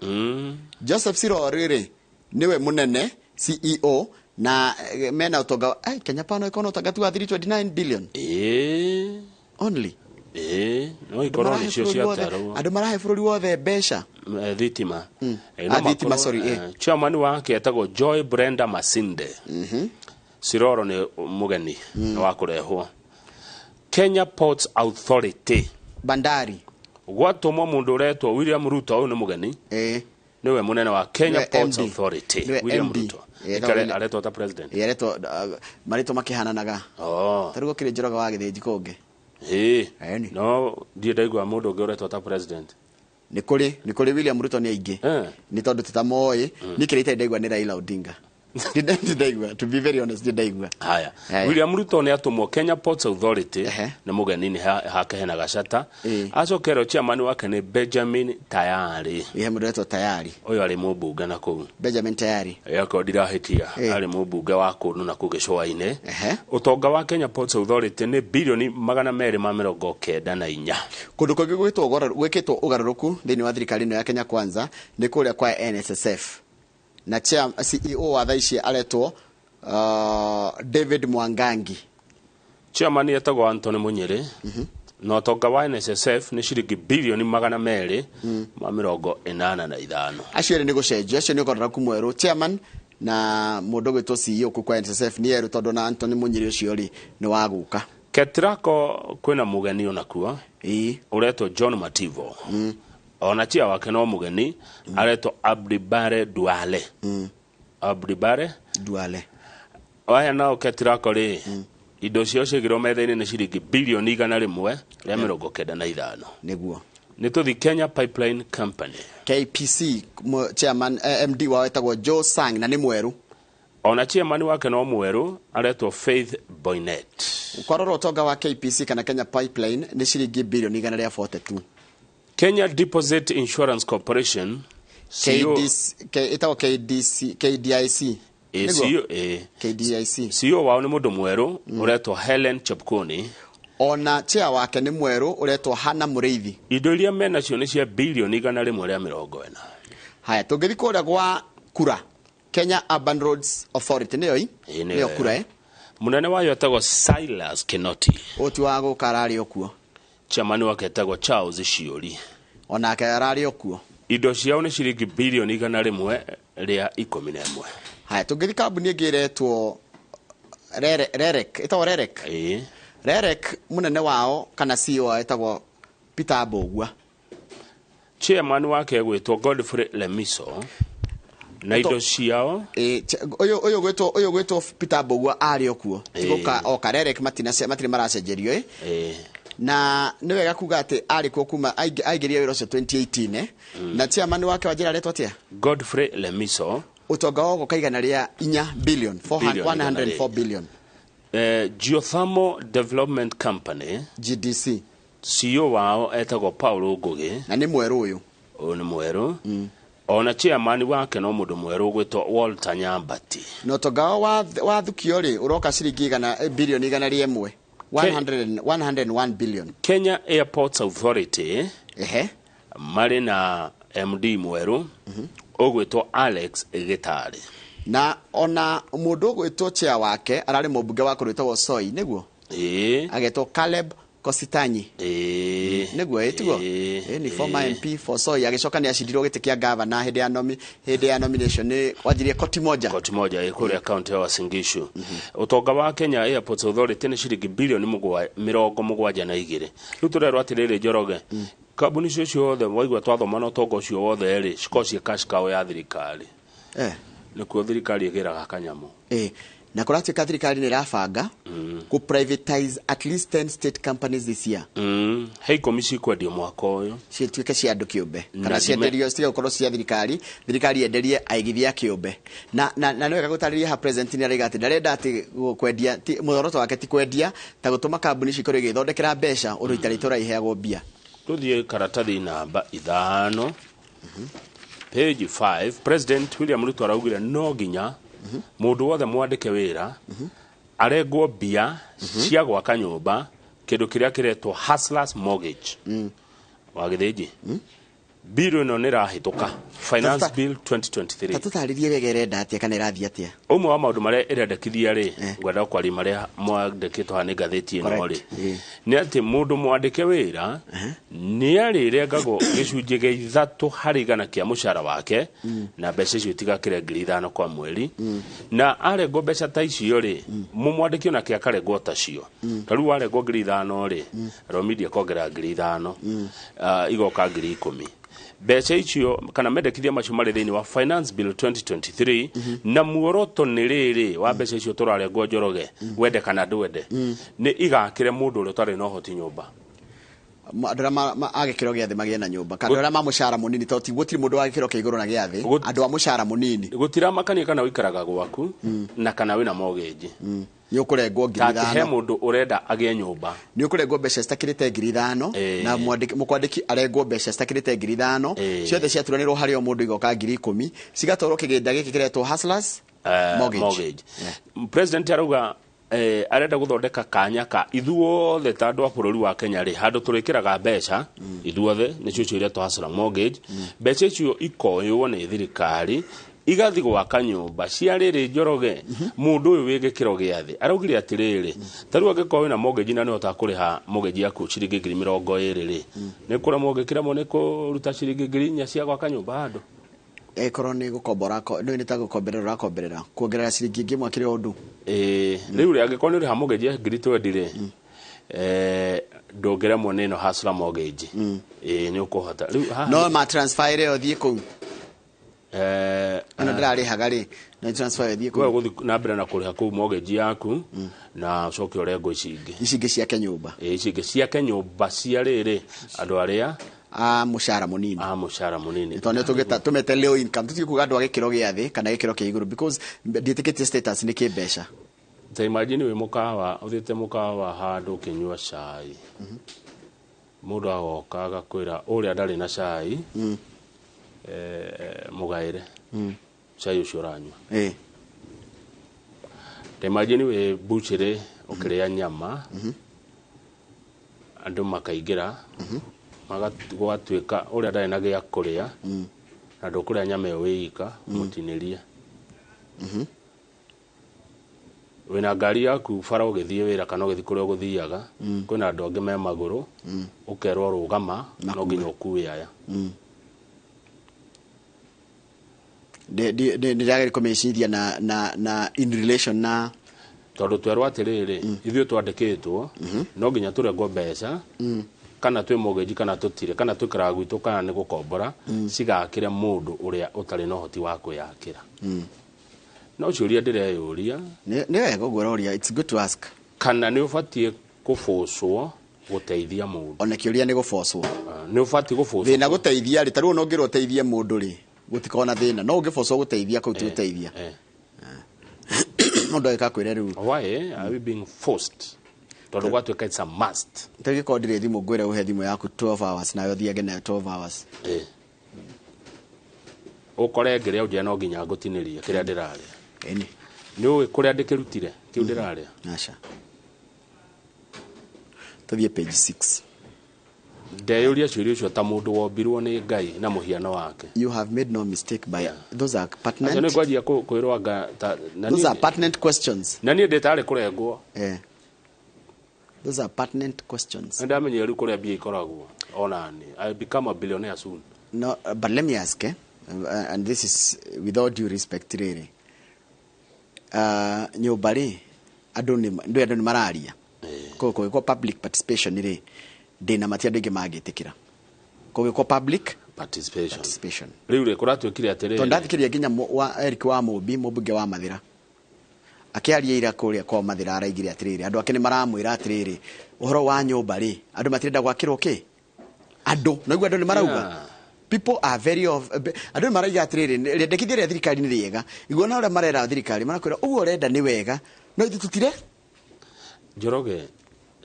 Joseph Siror rĩ nĩwe mũnene CEO na mena ũtonga ai Kenya Power no ĩkorwo na ũtonga tu wa 329 billion. Ĩĩ. Only. Ĩĩ, no ikorwo nĩcio ciatarwo. Andũ marahe bũrũri wothe mbeca. Thitima. No Ah, thitima, makorwo, sorry, chairman wake etagwo Joy Brenda Masinde. Siroro nĩ mũgeni wa kũrehwo. Kenya Ports Authority. Bandari. Gwatũmwo mũndũ ũretwo William Ruto, ũyũ nĩ mũgeni. Nĩwe mũnene wa Kenya Nĩwe Ports MD. Authority. Nĩwe William MD. Ruto. Etagwo Aretwo ta president. Ĩ, aretwo marĩtwa makĩhananaga. Oh. Ta rĩu gũkĩrĩ Njoroge wa Gĩthĩnji kũngĩ. Ĩĩ. No ndirĩ ndaigua mũndũ ũngĩ ũretwo ta president. Nĩ kũrĩ William Ruto nĩ aingĩ. Nĩ tondũ titamoĩ. Niĩ kĩrĩa itarĩ ndaigua nĩ Raila Odinga. Ndirĩ ndaigua, to be very honest, ndirĩ ndaigua. Haya. Haya. William Ruto nĩ atũmwo Kenya Ports Authority, nĩ mũgeni, nĩ hake hena gacata. Acokerwo chairman wake nĩ Benjamin Tayari. Ihe mũndũ ũretwo Tayari. Ũyũ arĩ mũmbunge na kũu. Benjamin Tayari. Akorwo ndirahĩtia, arĩ mũmbunge wa kũndũ na kũu gĩcũa-inĩ. Ũtonga wa Kenya Ports Authority nĩ bilioni 294. Kũndũ kũngĩ gwĩkĩtwo ũgarũrũku thĩinĩ wa thirikari ĩno ya Kenya Kwanza nĩ kũrĩa kwa NSSF, na chair, CEO wa thaa ici aretwo David Mwangangi. Chairman etagwo Anthony Munyĩrĩ, na ũtonga wa NSSF nĩ ciringi bilioni 285. Acio erĩ nĩ gũcenjio, acio nĩ ũgarũrũku mwerũ, chairman na mũndũ ũgwĩtwo CEO kũu kwa NSSF nĩ erũ, tondũ na Anthony Munyĩrĩ ũcio rĩ nĩ wa gũka. Ketraco kwĩna mũgeni onakuo ũretwo John Mativo. Ona chia wake no mũgeni, aretwo Abdibare Duale. Abdibare Duale. Aya nao Ketraco rĩ, indo ciao ciagirwo metha-inĩ nĩ ciringi bilioni 195. Nĩguo. Nĩ tũthi Kenya Pipeline Company. KPC, chairman, MD wao etagwo Joe Sang na nĩ mwerũ. Ona chairman wake no mwerũ, aretwo Faith Boynet. Kwarora ũtonga wa KPC kana Kenya Pipeline nĩ ciringi bilioni 142. Kenya Deposit Insurance Corporation, CEO. KDC, ĩtagwo KDC, KDIC. Nĩguo? CEO, KDIC. CEO wao nĩ mũndũ mwerũ ũretwo Helen Chepkoni. Ona chair wake nĩ mwerũ, ũretwo Hana Mũrĩithi. Indo iria menacio nĩ cia bilioni 140. Haya, tũngĩthiĩ kũrĩa gwa kura, Kenya Urban Roads Authority, nĩyo i? Ĩ, nĩyo kura, eh? Mũnene wayo etagwo Silas Kinoti. Ũti wa gũka ararĩ o kuo. Chairman wake etagwo Charles Shiori. Onake ararĩ o kuo. Indo ciao nĩ ciringi bilioni 111. Haya, tũngĩthiĩ kambuni ĩngĩ ĩretwo Rerek, ĩtagwo Rerek. Rerek, mũnene wao kana CEO wao etagwo Peter Mbũgua. Chairman wake egwĩtwo Godfrey Lemiso, na indo ciao Ũyũ gwĩtwo Peter Mbũgua arĩ o kuo. Tigũka oka Rerek matirĩ maracenjerio, ĩ. Na nĩ wega kuga atĩ arĩ kuo kuma aingĩrire wĩra ũcio 2018, eh? Na chairman wake wa njĩra aretwo atĩa? Godfrey Lemiso. Ũtonga wao ũgoka 104 billion, Billion 104 billion. Geothermal Development Company, GDC, CEO wao etagwo Paulo Ngugi. Na nĩ mwerũ ũyũ. Ũyũ nĩ mwerũ. Ona chairman wake no mũndũ mwerũ ũgwĩtwo Walter Nyambati. Na ũtonga wao wathukio rĩ ũroka ciringi bilioni 101, 101 billion. Kenya Airports Authority. Ehe. Marĩ na MD mwerũ ũgwĩtwo Alex Gĩtarĩ. Na ona mũndũ ũgwĩtwo chair wake ararĩ mũmbunge wa kũrũ wĩtagwo Soi, nĩguo? Ĩĩ. Agetwo Caleb Kositanyi. Ĩĩ. Nĩguo, ĩ tiguo? Ĩ, nĩ former MP for Soi, agĩcoka nĩ acindirwo gĩtĩ kĩa gavana hĩndĩ ya nomination, nĩ wanjirie koti moja. Koti moja, ĩ, kũrĩa kaunti ya Uasin Gishu. Ũtonga wa Kenya Airports Authority nĩ ciringi bilioni 72. Rĩu tũrerwo atĩrĩrĩ, Njoroge, kambuni icio ciothe waigua twathoma na ũtonga ũcio wothe rĩ, cikorwo ciĩ cash cow ya thirikari. Nĩkuo thirikari ĩgĩraga kanyamũ. Ĩ, Na kũratuĩka thirikari nĩ ĩrabanga kũ privatize at least 10 state companies this year. He 10 cikwendio mwaka ũyũ. Cituĩke cia andũ kĩũmbe Na kana cienderio citige gũkorwo cia thirikari, thirikari yenderie aigithia kĩũmbe. Na nĩ wega gũtarĩria ha president nĩ araiga atĩ ndarenda atĩ kwendia, muoroto wake ti kwendia ta gũtũma kambuni cikorwo igĩthondekera mbeca ũndũ itarĩ itũra iheagwo mbia. Tuthiĩ karatathi namba 5, page 5. President William Ruto araugire no nginya mũndũ wothe mwandĩke wĩra arengwo mbia cia gwaka nyũmba, kĩndũ kĩrĩa kĩretwo hustlers mortgage. Wa Gĩthĩnji, bill ĩno nĩ ĩrahĩtũka, Finance Bill 2023. Ta tũtarĩrie wega ĩrenda atĩa kana ĩrathiĩ atĩa. Ũmwe wa maũndũ marĩa ĩrendekithia rĩ, ngwenda kwaria marĩa mwandĩkĩtwo haha nĩ ngathĩti ĩno rĩ, nĩ atĩ mũndũ mwandĩke wĩra nĩ arĩrengagwo gĩcunjĩ gĩa 3% kĩa mũcara wake, na mbeca icio itigakĩre 5,000 kwa mweri. Na arengwo mbeca ta icio rĩ, mũmwandĩki onake akarengwo ta cio. Ta rĩu warengwo 5,000 rĩ, Romedia kongerera 5,000, igoka 10,000. Mbeca icio kana mendekithia macio marĩ thĩinĩ wa Finance Bill 2023. Na muoroto nĩ rĩrĩ wa mbeca icio tũrarengwo, Njoroge, wende kana ndwende, nĩ igakĩre mũndũ ũrĩa ũtarĩ na ũhoti nyũmba. Andũ arĩa a gĩkĩro gĩa thĩ magĩe na nyũmba, kana andũ arĩa ma mũcara mũnini, tondũ ti gũtirĩ mũndũ wa gĩkĩro kĩa igũrũ na gĩa thĩ, andũ a mũcara mũnini. Gũtiramakania kana ũikaraga gwaku na kana wĩna mortgage. Nĩ ũkũrengwo ngiri Ta atĩ he ithano. mũndũ ũrenda agĩe nyũmba. Nĩ ũkũrengwo mbeca citakĩrĩte 5,000, na mũkwandĩki arengwo mbeca citakĩrĩte 5,000. Ciothe ciaturanĩrwo harĩ o mũndũ igoka 10,000, cigatwarwo kĩgĩna gĩkĩ kĩretwo hustlers mortgage. Mortgage. President arauga arenda gũthondeka kanya ka ithuothe ta andũ a bũrũri wa Kenya rĩ, handũ tũrĩkĩraga mbeca ithuothe, nĩcio icio iretwo hustler mortgage. Mbeca icio ikoywo nĩ thirikari igathi gwaka nyũmba cia rĩrĩ, Njoroge, mũndũ ũyũ wĩ gĩkĩro gĩa thĩ. Araugire atĩrĩrĩ, ta rĩu angĩkorwo wĩna mortgage na nĩũhotaga kũrĩha mortgage yaku ciringi 20,000 rĩ, nĩ kũremwo ũngĩkĩremwo nĩ kũruta ciringi 4,000 cia gwaka nyũmba handũ. Ĩkorwo nĩ gũkombora, nĩ ta gũkomberera ũrakomberera kuongerera ciringi ĩngĩ ĩmwe kĩrĩ o ũndũ. Rĩu rĩ, angĩkorwo nĩ ũrĩha mortgage ya 20,000 rĩ, ndũngĩremwo nĩ ĩno hustler mortgage. Nĩ ũkũhota rĩu haha. No ma transfer ĩrĩa ũthiĩ kũu ĩno ndĩrarĩhaga rĩ, no transfer ĩthiĩ we kũu. Ũgũthiĩ na mbere na kũrĩha kũu mortgage yaku na ũcoke ũrengwo ici ingĩ. Ici ingĩ ciake nyũmba. Ici ingĩ ciake nyũmba cia rĩrĩ, andũ arĩa a mũcara mũnini. A mũcara mũnini. Tondũ nĩ tũgĩta tũmete low income, tũtige kuga andũ a gĩkĩro gĩa thĩ kana gĩkĩro kĩa igũrũ, because ndiĩtĩkĩtie status nĩ kĩmbeca. Ta imagine wĩ mũkawa, ũthiĩte mũkawa handũ ũkĩnyua cai, mũndũ agoka agakwĩra ũrĩa ndarĩ na cai, mũgaĩre cai ũcio ũranyua. Ta imagine wĩ butchery ũkĩrĩa nyama, andũ makaingĩra, gũgatuĩka ũrĩa ndarĩ na gĩa kũrĩa, na ndũkũrĩa nyama ĩyo wĩ ika, mũtinĩrie. Wĩna ngari yaku bara ũgĩthiĩ wĩra kana ũgĩthiĩ kũrĩa ũgũthiaga, kwĩna andũ angĩ me magũrũ, ũkerwo rũgama, no nginya ũkue aya. Ndĩrageri kũmĩciria na in relation na Tondũ twerwo atĩrĩrĩ, ithuĩ twandĩkĩtwo no nginya tũrengwo mbeca, kana twĩ mortgage kana tũtirĩ, kana twĩkaraga gwitũ kana nĩ gũkombora, cigakĩre mũndũ ũrĩa ũtarĩ na ũhoti wa kwĩyakĩra. No ciũria ndĩreyũria. Nĩ wega ũguo ũroria, it's good to ask. Kana nĩ ũbatiĩ kũbũcwo gũteithia mũndũ? Ona kĩũria nĩ gũbocwo. Nĩ ũbatiĩ gũbũcwo. Thĩna gũteithia rĩ, ta rĩu ona ũngĩrwo ũteithie mũndũ rĩ, gũtikoragwo na thĩna, no ũngĩbocwo gũteithia kũu ti gũteithia. Mũndũ agĩka kwĩre rĩu. Why are we being forced? Tondũ gwatuĩka it's a must. Tũgĩkorwo ndirĩ thimũ, ngwĩre ũhe thimũ yaku 12 hours nayo ũthiage nayo 12 hours. Ũkore ngĩrĩa ũnjĩre no nginya ngũtinĩrie kĩrĩa ndĩrarĩa. Ĩni. Nĩ ũĩ kũrĩa ndĩkĩrutire kĩu ndĩrarĩa? Aca. Tũthiĩ page 6. Ndeyũria ciũria icio ta mũndũ wombirwo nĩ Ngai na mũhiano wake. You have made no mistake by those are pertinent. Acio nĩ ngwanjia kwĩrwo anga ta na Those niĩ- are pertinent questions. Na niĩ ndĩtarĩ kũrengwo. Those are pertinent questions. Nĩ ndamenyire rĩu kũrĩa mbia ikoragwo ona niĩ. I become a billionaire soon. No, but let me ask, and this is with all due respect rĩrĩ. Nyũmba rĩ, andũ nĩ ndũ andũ nĩ mararia. Kũgĩkwo public participation rĩ, ndĩna mati andũ aingĩ mangĩtĩkĩra. Kũgĩkwo public participation. Participation. Rĩu rĩ, kũratuĩkire atĩrĩrĩ. Tondũ ndathikĩrĩria nginya wa Eric wa Mũmbi, mũmbunge wa Mathĩra. Akĩaria ira kũrĩa kwa Mathĩra araigire atĩrĩrĩ, andũ ake nĩ maramwĩra atĩrĩrĩ, ũhoro wa nyũmba rĩ, andũ matirenda gwakĩrwo kĩ? Andũ, naigua andũ nĩ marauga. People are very of andũ nĩ marauga atĩrĩrĩ, rĩendekithia rĩa thirikari nĩ rĩega. Igua na ũrĩa marera thirikari, marakwĩra ũguo ũrenda nĩ wega, no ithuĩ tutire. Njoroge,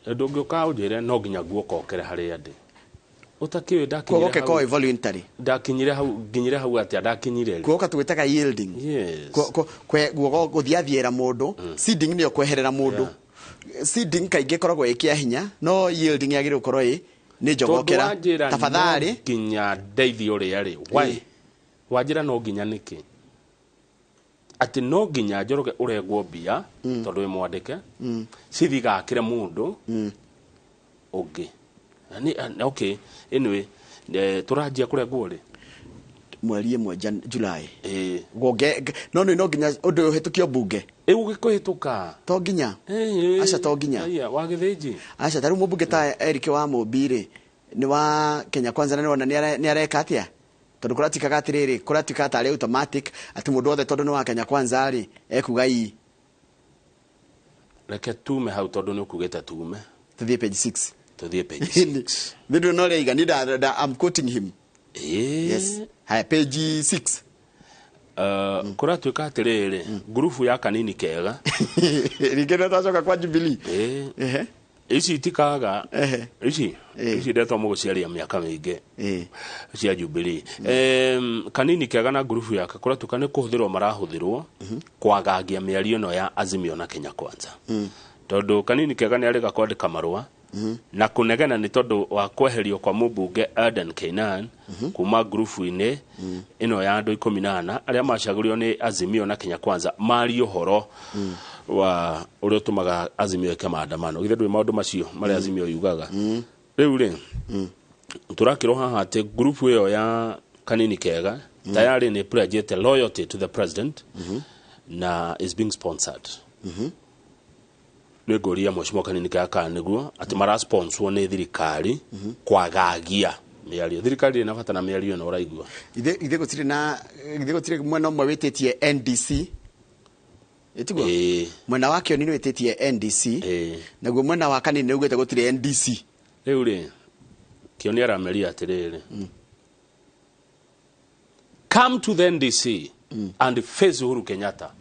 ndũngĩũka ũnjĩre no nginya guoka ũkĩre harĩa ndĩ ũtakĩũĩ. Kuogoke ko voluntary. Ndakinyire hau, nginyire hau atĩa? Ndakinyire rĩ? Kuogoka tũgwĩtaga yielding. Guoko gũthiathiĩra mũndũ, ceding nĩyo kweherera mũndũ. Ceding kaingĩ ĩkoragwo ĩ kĩa hinya, no yielding yagĩrĩirwo gũkorwo ĩ nĩ njogokera tafadhali. No nginya ndeithie ũrĩa rĩ, why wanjĩra no nginya nĩkĩ? Atĩ no nginya Njoroge ũrengwo mbia tondũ wĩ mwandĩke, cithi gakĩre mũndũ ũngĩ. Na okay, anyway, tũranjia kũrengwo rĩ? Mweri 1 July. Gonge no nĩ no nginya ũndũ ũyũ ũhĩtũkio mbunge. Ĩgũgĩkũhĩtũka. To nginya, aca, to nginya. Aya wa Gĩthĩnji. Aca, ta rĩu mũmbunge ta Eric wa Mũmbi rĩ, nĩ wa Kenya Kwanza, na nĩwona nĩ areka atĩa, tondũ kũratuĩkaga atĩrĩrĩ, kũratuĩkaga tarĩ automatic atĩ mũndũ wothe tondũ nĩ wa Kenya Kwanza rĩ, ekuga ii. Reke tume hau tondũ nĩ ũkugĩte tume. Tũthiĩ page 6. Tũthiĩ page 6. Nĩ no rĩiga ni da, I'm quoting him. Yes, haya, page 6. Kũratuĩka atĩrĩrĩ, ngurubu ya Kanini Kega. Rĩngĩ nĩ twacoka kwa Jubilee. Ici itikaga ici ici ndetwo mũgũciaria mĩaka mĩingĩ cia Jubilee. Kanini Kega na ngurubu yake kũratuĩka nĩ kũhũthĩrwo marahũthĩrwo kwagagia mĩario ĩno ya Azimio na Kenya Kwanza, tondũ Kanini Kega nĩ arĩga kwandĩka marũa na kũnegena nĩ tondũ wa kweherio kwa mũmbunge Adan Keynan kuma ngurubu-inĩ ĩno ya andũ 14 arĩa macagũrio nĩ Azimio na Kenya Kwanza marie ũhoro wa ũrĩa ũtũmaga Azimio ĩke maandamano. Githĩ ndũĩ maũndũ macio marĩa Azimio yugaga? Rĩu rĩ, tũrakĩrwo haha atĩ ngurubu ĩyo ya Kanini Kega tayari nĩ pledgete loyalty to the president na is being sponsored. Nĩ ngũria mheshimiwa Kanini Kega kana nĩguo atĩ marasponswo nĩ thirikari kwagagia mĩario. Thirikari ĩna bata na mĩario ĩno, ũraigua? Ithe gũtirĩ na ithe gũtirĩ mwena ũmwe wĩtĩtie NDC, ĩtiguo mwena wa Kĩoni nĩ wĩtĩtie NDC, naguo mwena wa Kanini nĩ ugĩte gũtirĩ NDC. Rĩu rĩ, Kĩoni arameria atĩrĩrĩ, "Come to the NDC and face Uhuru Kenyatta."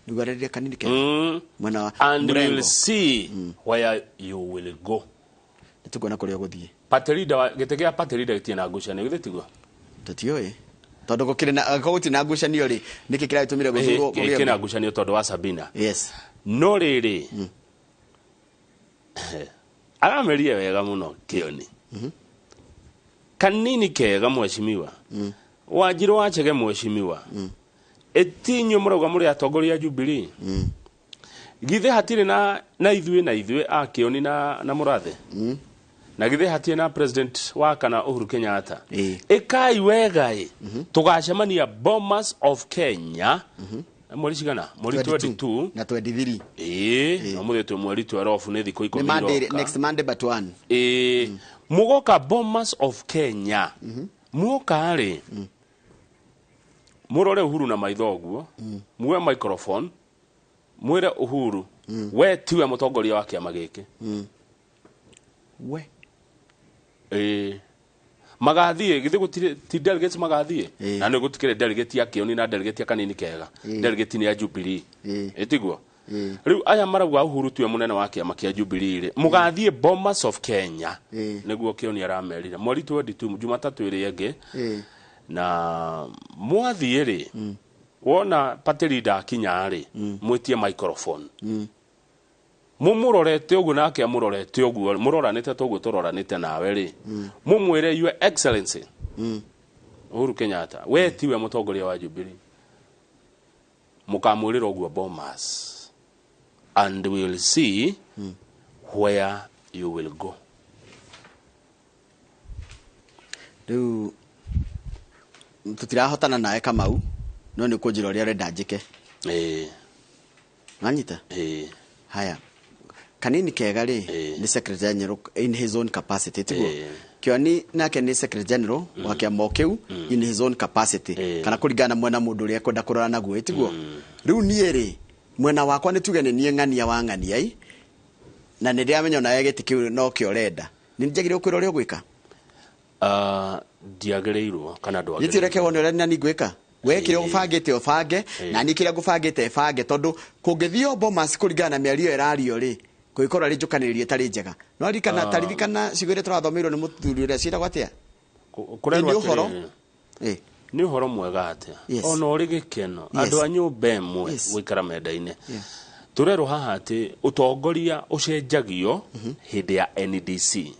Nĩguo arĩrĩria Kanini Kega. Mwena wa And we Mũrengo. will see where you will go. Nĩ tũkuona kũrĩa ũgũthiĩ. Party leader gĩtĩ gĩa party leader gĩtirĩ na ngucanio, githĩ tiguo? Tũtiũĩ, tondũ gũkĩrĩ na angĩkorwo gũtirĩ na ngucanio rĩ, nĩkĩ kĩragĩtũmire gũthurwo kũgĩe kĩna ngucanio tondũ wa Sabina. Yes. No rĩrĩ, arameria wega mũno Kĩoni. Kanini Kega mheshimiwa, Wanjirũ wa Chege mheshimiwa, ĩti inyuĩ mũrauga mũrĩ atongoria a Jubilee, githĩ hatirĩ na ithuĩ na ithuĩ a Kĩoni na Mũrathe, na githĩ hatirĩ na president wa kana Uhuru Kenyatta? Ĩkai wega ĩ, tũgacemania Bomas of Kenya mweri cigana? Mweri 22. Na 23. Ĩĩ, no mũthĩ twĩ mweri 12, nĩ thikũ Nĩ 10 Monday, iroka. next Monday but one. Ĩĩ, mũgoka Bomas of Kenya. Muoka rĩ, mũrore Uhuru na maitho ũguo, muoe microphone, mwĩre Uhuru, we tiwe mũtongoria wa kĩama gĩkĩ. We. Ĩĩ, magathiĩ, githĩ gũtirĩ ti delegates magathiĩ? Na nĩ gũtikĩrĩ delegate ya Kĩoni na delegate ya Kanini Kega, delegate nĩ ya Jubilee, ĩtiguo? Rĩu aya marauga Uhuru tiwe mũnene wa kĩama kĩa Jubilee rĩ, mũgathiĩ Bomas of Kenya, nĩguo Kĩoni aramerire, mweri 22, Jumatatũ ĩrĩa ĩngĩ. Na mwathiĩ rĩ, wona party leader akinya rĩ, mwĩtie microphone, mumurorete ũguo nake amũrorete ũguo, mũroranĩte ta ũguo tũroranĩte nawe rĩ, mumwĩre, "Your Excellency Uhuru Kenyatta, we tiwe mũtongoria wa Jubilee." Mũkamwĩrĩra ũguo Bomas and we will see where you will go. Rĩu tũtirahotana nawe Kamau, no nĩ ũkũnjĩra ũrĩa ũrenda njĩke. Wanyita? Haya, Kanini Kega rĩ, nĩ secretary general in his own capacity, tiguo? Kĩoni nake nĩ secretary general wa kĩama o kĩu in his own capacity, kana kũringana na mwena mũndũ ũrĩa ekwenda kũrora naguo, tiguo? Rĩu niĩ rĩ, Mwena wakwa nĩ tuge nĩ niĩ ng'ania wa ng'ania i na nĩ ndĩramenya onawe gĩtĩ kĩu no kĩo ũrenda, nĩ njagĩrĩirwo kwĩra ũrĩa ũgwĩka? Ndiagĩrĩirwo kana Gĩtĩ ndwagĩrĩirwo. ũreke wone ũrĩa nani ngwĩka. We kĩrĩa ũbangĩte ũbange, na niĩ kĩrĩa ngũbangĩte bange, tondũ kũngĩthio Bomas kũringana na mĩario ĩrario rĩ, kũngĩkorwo arĩ njũkanĩrĩrio ĩtarĩ njega. No ririkana, taririkana ciugo iria tũrathomeirwo nĩ mũthuri ũrĩa ciĩtagwo atĩa? Kũrerwo Nĩ ũhoro. atĩrĩrĩ, nĩ ũhoro mwega atĩa Yes. ona ũrĩ gĩkeno andũ a nyũmba ĩmwe gũikara mendaine. Tũrerwo haha atĩ ũtongoria ũcenjagio hĩndĩ ya NDC,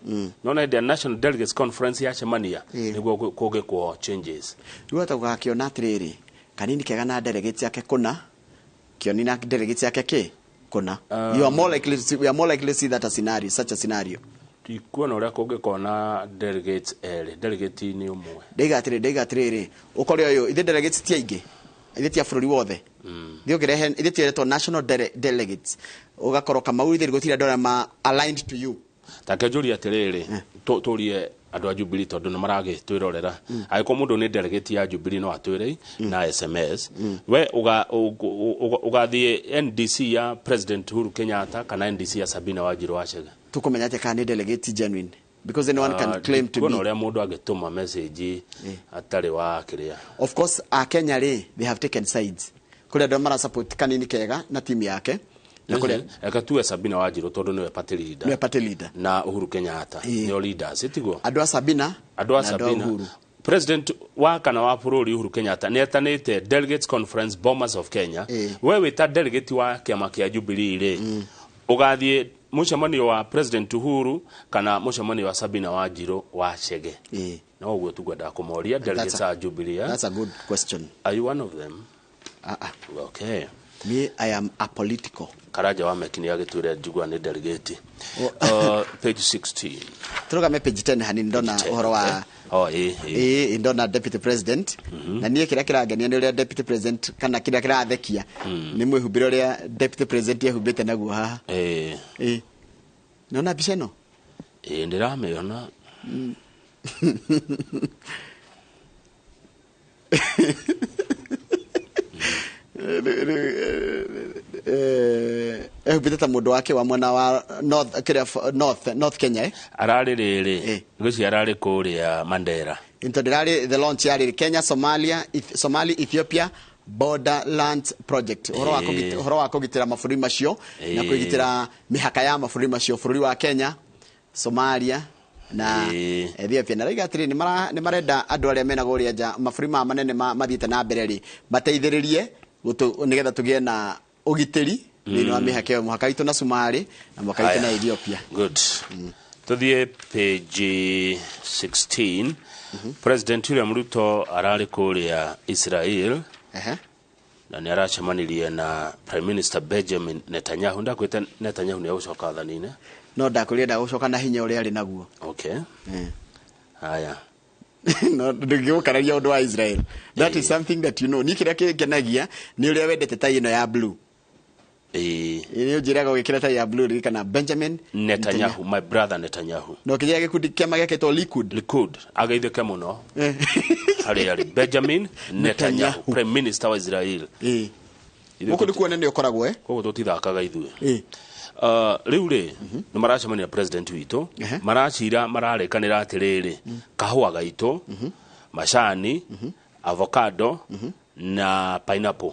nona hĩndĩ ya National Delegates Conference yacemania nĩguo kũngĩkwo changes. Rĩu hata gũgakĩona atĩrĩrĩ, kanini kega na delegates yake kũna, kĩoni na delegates yake kĩ kũna. You are more likely to see, we are more likely to see that a scenario, such a scenario. Ndikuona ũrĩa kũngĩkorwo na delegates erĩ, delegate nĩ ũmwe. Ndaiga atĩrĩrĩ, ũkore ũyũ ithe delegates ti aingĩ, ithe ti a bũrũri wothe. Ithe ũngĩrehe ithe tiretwo national delegates, ũgakorwo Kamau ithe gũtirĩ andũ arĩa ma aligned to you. Take njũrie atĩrĩrĩ, tũrie andũ a Jubilee tondũ nĩ maragĩtwĩrorera, angĩkorwo mũndũ nĩ delegate ya Jubilee no atwĩre na SMS, we ũgathiĩ NDC ya President Uhuru Kenyatta kana NDC ya Sabina Wanjiru Wachege? Tũkũmenya atĩa kana nĩ delegate genuine? Because anyone can claim to be. Ndikuona ũrĩa mũndũ angĩtũma message atarĩ wa kĩrĩa. Of course Akenya rĩ, they have taken sides. Kũrĩ andũ mara support kanini kega na timu yake, na kũrĩ Eka tuwe Sabina Wanjiru tondũ nĩwe party leader. Nĩwe party leader. Na Uhuru Kenyatta nĩo leaders, tiguo? Andũ a Sabina andũ a na andũ a Sabina. Uhuru. President wa kana wa bũrũri Uhuru Kenyatta nĩ etanĩte Delegates Conference Bomas of Kenya. We wĩta delegate wa kĩama kĩa Jubilee rĩ, ũgathiĩ mũcemanio wa President Uhuru kana mũcemanio wa Sabina Wanjiru wa Chege? No ũguo tu ngwendaga kũmoria delegates a Jubilee, eh? That's a good question. Are you one of them? Okay. Me, I am apolitical. Karanja wa Meki nĩ agĩtwĩre njugua nĩ delegate. Page 16. Tũrũgame page 10 hanini, ndona ũhoro wa Oh, ĩ ĩ ĩ ndona deputy president, na niĩ kĩrĩa kĩrangenia nĩ ũrĩa deputy president, kana kĩrĩa kĩrathekia nĩ mwĩhumbĩre ũrĩa deputy president ehumbĩte naguo haha. Ĩ nĩona mbica ĩno? Ĩ, ndĩramĩona. Ehumbĩte ta mũndũ wake wa mwena wa north, kĩrĩa north Kenya, eh? Ararĩ rĩrĩ ngwĩciria ararĩ kũrĩa Mandera. Tondũ ndĩrarĩ the launch yarĩ Kenya Somalia Somali Ethiopia Borderlands Project, ũhoro wa ũhoro wa kũgitĩra mabũrũri macio na kũgitĩra mĩhaka ya mabũrũri macio, bũrũri wa Kenya, Somalia na Ethiopia. Na raiga atĩrĩ, nĩ marenda andũ arĩa mena kũrĩa nja mabũrũri maya manene mathiĩte na mbere rĩ, mateithĩrĩrie nĩgetha tũgĩe na ũgitĩri thĩinĩ wa mĩhaka ĩyo, mũhaka witũ na Somalia na mũhaka witũ na Haya. Ethiopia. Good. Tuthiĩ page 16. President William Ruto ararĩ kũrĩa Israel na nĩ aracemanirie na Prime Minister Benjamin Netanyahu. Ndakwĩte Netanyahu nĩ egũcoka wathani-inĩ. No ndakwĩrire ndagũcoka na hinya ũrĩa arĩ naguo. Okay. Haya. No ndũngĩgũkararia ũndũ wa Israel, that is something that you know. Niĩ kĩrĩa kĩngenagia nĩ ũrĩa wendete tai ĩno ya blue. Nĩ ũnjĩraga ũgĩkĩra tai ya blue ririkana Benjamin Netanyahu, my brother Netanyahu. Na ũkĩnjĩra gĩkundi kĩama gĩakĩtwo Likud. Likud, ageithĩke mũno harĩa arĩ Benjamin Netanyahu, Prime Minister wa Israel. Gũkũ nĩ kuona nĩ ũkoragwo, eh? Koguo tũtithakaga ithuĩ. Rĩu rĩ, nĩ maracemania president witũ, maracira mararĩkanĩra atĩrĩrĩ, kahũa gaitũ, macani, avocado na pineapple.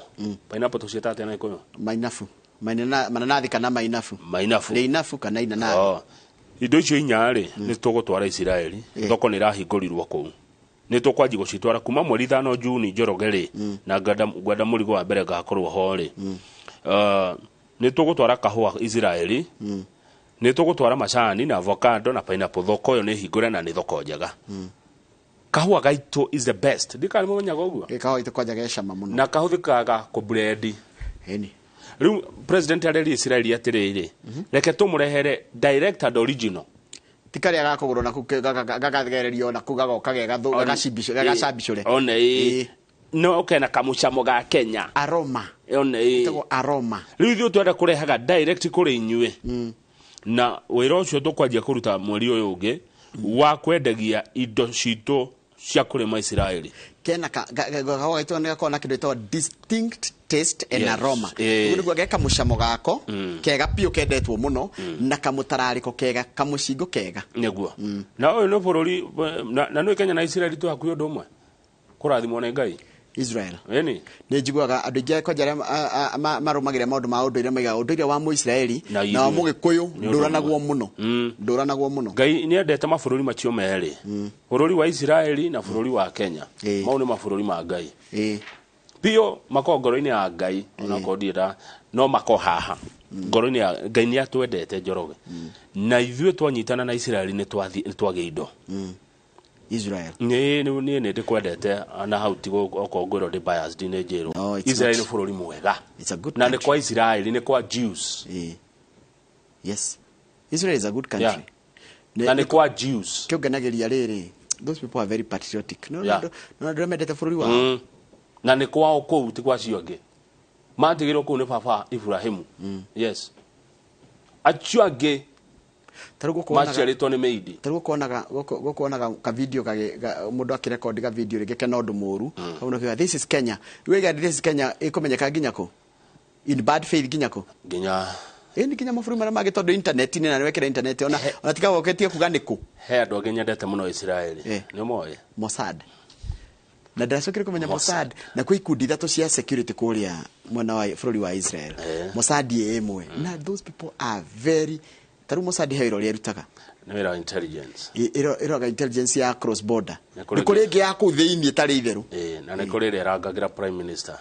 Pineapple tũciĩta atĩa na Gĩkũyũ? Mainabu. Mananathi kana mainabu. Mainabu. Rĩinabu kana inanathi. Oh. Indo icio inya rĩ, nĩ tũgũtwara Isiraeli. Thoko nĩ ĩrahingũrirwo kũu, nĩ tũkwanji gũcitwara kuma mweri 5 Juni. Njoroge rĩ, na ngwenda mũrigo wa mbere ngakorwo ho rĩ. Nĩ tũgũtwara kahũa Isiraeli, nĩ tũgũtwara macani na avocado na pineapple. Thoko ĩyo nĩ hingũre na nĩ thoko njega. Kahũa gaitũ is the best, ndikari mũmenyaga ũguo. Kahũa gaitũ kwanja ge cama mũno. Na kahũthĩkaga kũbrendi. Ĩni. Rĩu president areri Isiraeli atĩrĩrĩ, reke tũmũrehere direct and original. Ti karĩa gakũgũrwo naku gakathegererio naku gagoka gagacambicũre. One ĩ no kena kamucamo ga Kenya. Aroma. One ĩ. Ĩtagwo aroma. Rĩu ithuĩ twenda kũrehaga direct kũrĩ inyuĩ, na wĩra ũcio tũkwanjia kũruta mweri ũyũ ũngĩ wa kwendagia indo citũ cia kũrĩma Isiraeli. Kena kahũa gaitũ nĩ gakoragwo na kĩndũ gĩtagwo distinct taste and aroma. Eh. Ũguo nĩguo ge kamũcamo gako kega biũ kendetwo mũno na kamũtararĩko kega, kamũcingo kega. Nĩguo na ũyũ nĩ bũrũri na nĩ Kenya na Israel tu hakuhĩ ũndũ ũmwe kũrathimwo nĩ Ngai. Israel. Ĩni. Nĩ njiguaga andũ aingĩ kwanja arĩa marũmagĩrĩra maũndũ ma ũndũire maigaga ũndũire wa Mũisiraeli Na na wa ithuĩ. Mũgĩkũyũ Nĩ ũndũ ndũranagwo ũmwe. mũno, ndũranagwo mũno. Ngai nĩ endete mabũrũri macio merĩ, bũrũri wa Israeli na bũrũri wa Kenya. Mau nĩ mabũrũri ma Ngai biũ, makoragwo ngoro-inĩ ya Ngai, onakorwo ndirĩ no makoragwo haha ngoro-inĩ ya Ngai. Nĩ atwendete, Njoroge, na ithuĩ twanyitana na Israeli nĩ twagĩa indo. Israel. Nĩ nĩ nĩ ndĩkwendete na hau tigo okorwo ngwĩrwo ndĩ biased nĩ njĩrwo. No, it's Israel not. nĩ bũrũri mwega. It's a good na nĩ country. kwa Israeli, nĩ kwa Jews. Yes, Israel is a good country. Yeah. Na nĩ kwa Jews. Kĩongenageria rĩrĩ, those people are very patriotic. No, no, no, mendete bũrũri wao. Na nĩ kwao kũu, ti kwa acio angĩ matigĩrwo kũu nĩ baba Ibrahimu. Yes, acio angĩ Ta rĩu gũkũ wonaga- maciarĩtwo nĩ meidi. Ta rĩu gũkũ wonaga ka video mũndũ akĩrekondi ka video rĩngĩ kena ũndũ mũũru, hau nĩkĩo this is Kenya. Wĩga this is Kenya ĩkũmenyeka nginya kũ, in bad faith nginya kũ? Nginya Ĩni nginya mabũrũri marĩa mangĩ, tondũ internet-inĩ na nĩwekĩra internet ona tiga woketie kuga nĩ kũ. He andũ angĩ nyendete mũno Israeli, nĩ moĩ? Mossad. Na ndacokire kũmenya Mossad. Mossad na kwĩ ikundi ithatũ cia security kũrĩa mwena wa bũrũri wa Israel. Mossad ĩ ĩmwe, na those people are very, ta rĩu Mossad he wĩra ũrĩa ĩrutaga. Nĩ wĩra wa intelligence. Ĩroga intelligence ya cross border. Nĩ kũrĩ Nĩ kũrĩ ĩngĩ ya kũu thĩinĩ ĩtarĩ itherũ. Ĩĩ, na nĩ kũrĩ ĩrĩa ĩrangagĩra prime minister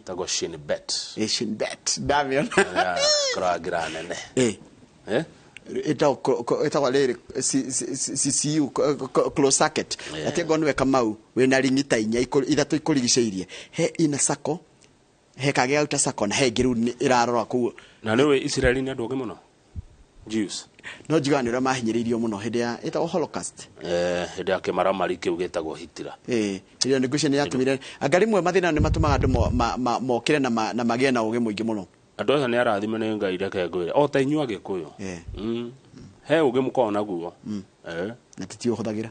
tagwo Shin Bet. Shin Bet ndamĩona. Kũrangĩra nene. Ĩtagwo ĩtagwo rĩrĩ CCU, closed circuit. Atĩ ngorwo nĩwe Kamau wĩna ringi ta inya ithatũ ikũrigicĩirie, he ina sako, he kagĩ gauta sako, na he ĩngĩ rĩu ĩrarora kũu. Na nĩ Israeli nĩ andũ angĩ mũno, Jews. No njiguaga nĩ ũrĩa mahinyĩrĩirio mũno hĩndĩ ya ĩtagwo Holocaust. Eh, hĩndĩ ya kĩmaramari kĩu gĩtagwo Hitler. Ĩĩ, hĩndĩ ĩyo nĩguo nĩ yatũmire anga rĩmwe mathĩna nĩ matũmaga andũ mokĩre na magĩe na ũgĩ mũingĩ mũno. Andũ acio nĩ arathime nĩ Ngai, reke ngwĩre, o ta inyuĩ Agĩkũyũ. He ũgĩ mũkoragwo naguo. Na tũtiũhũthagĩra.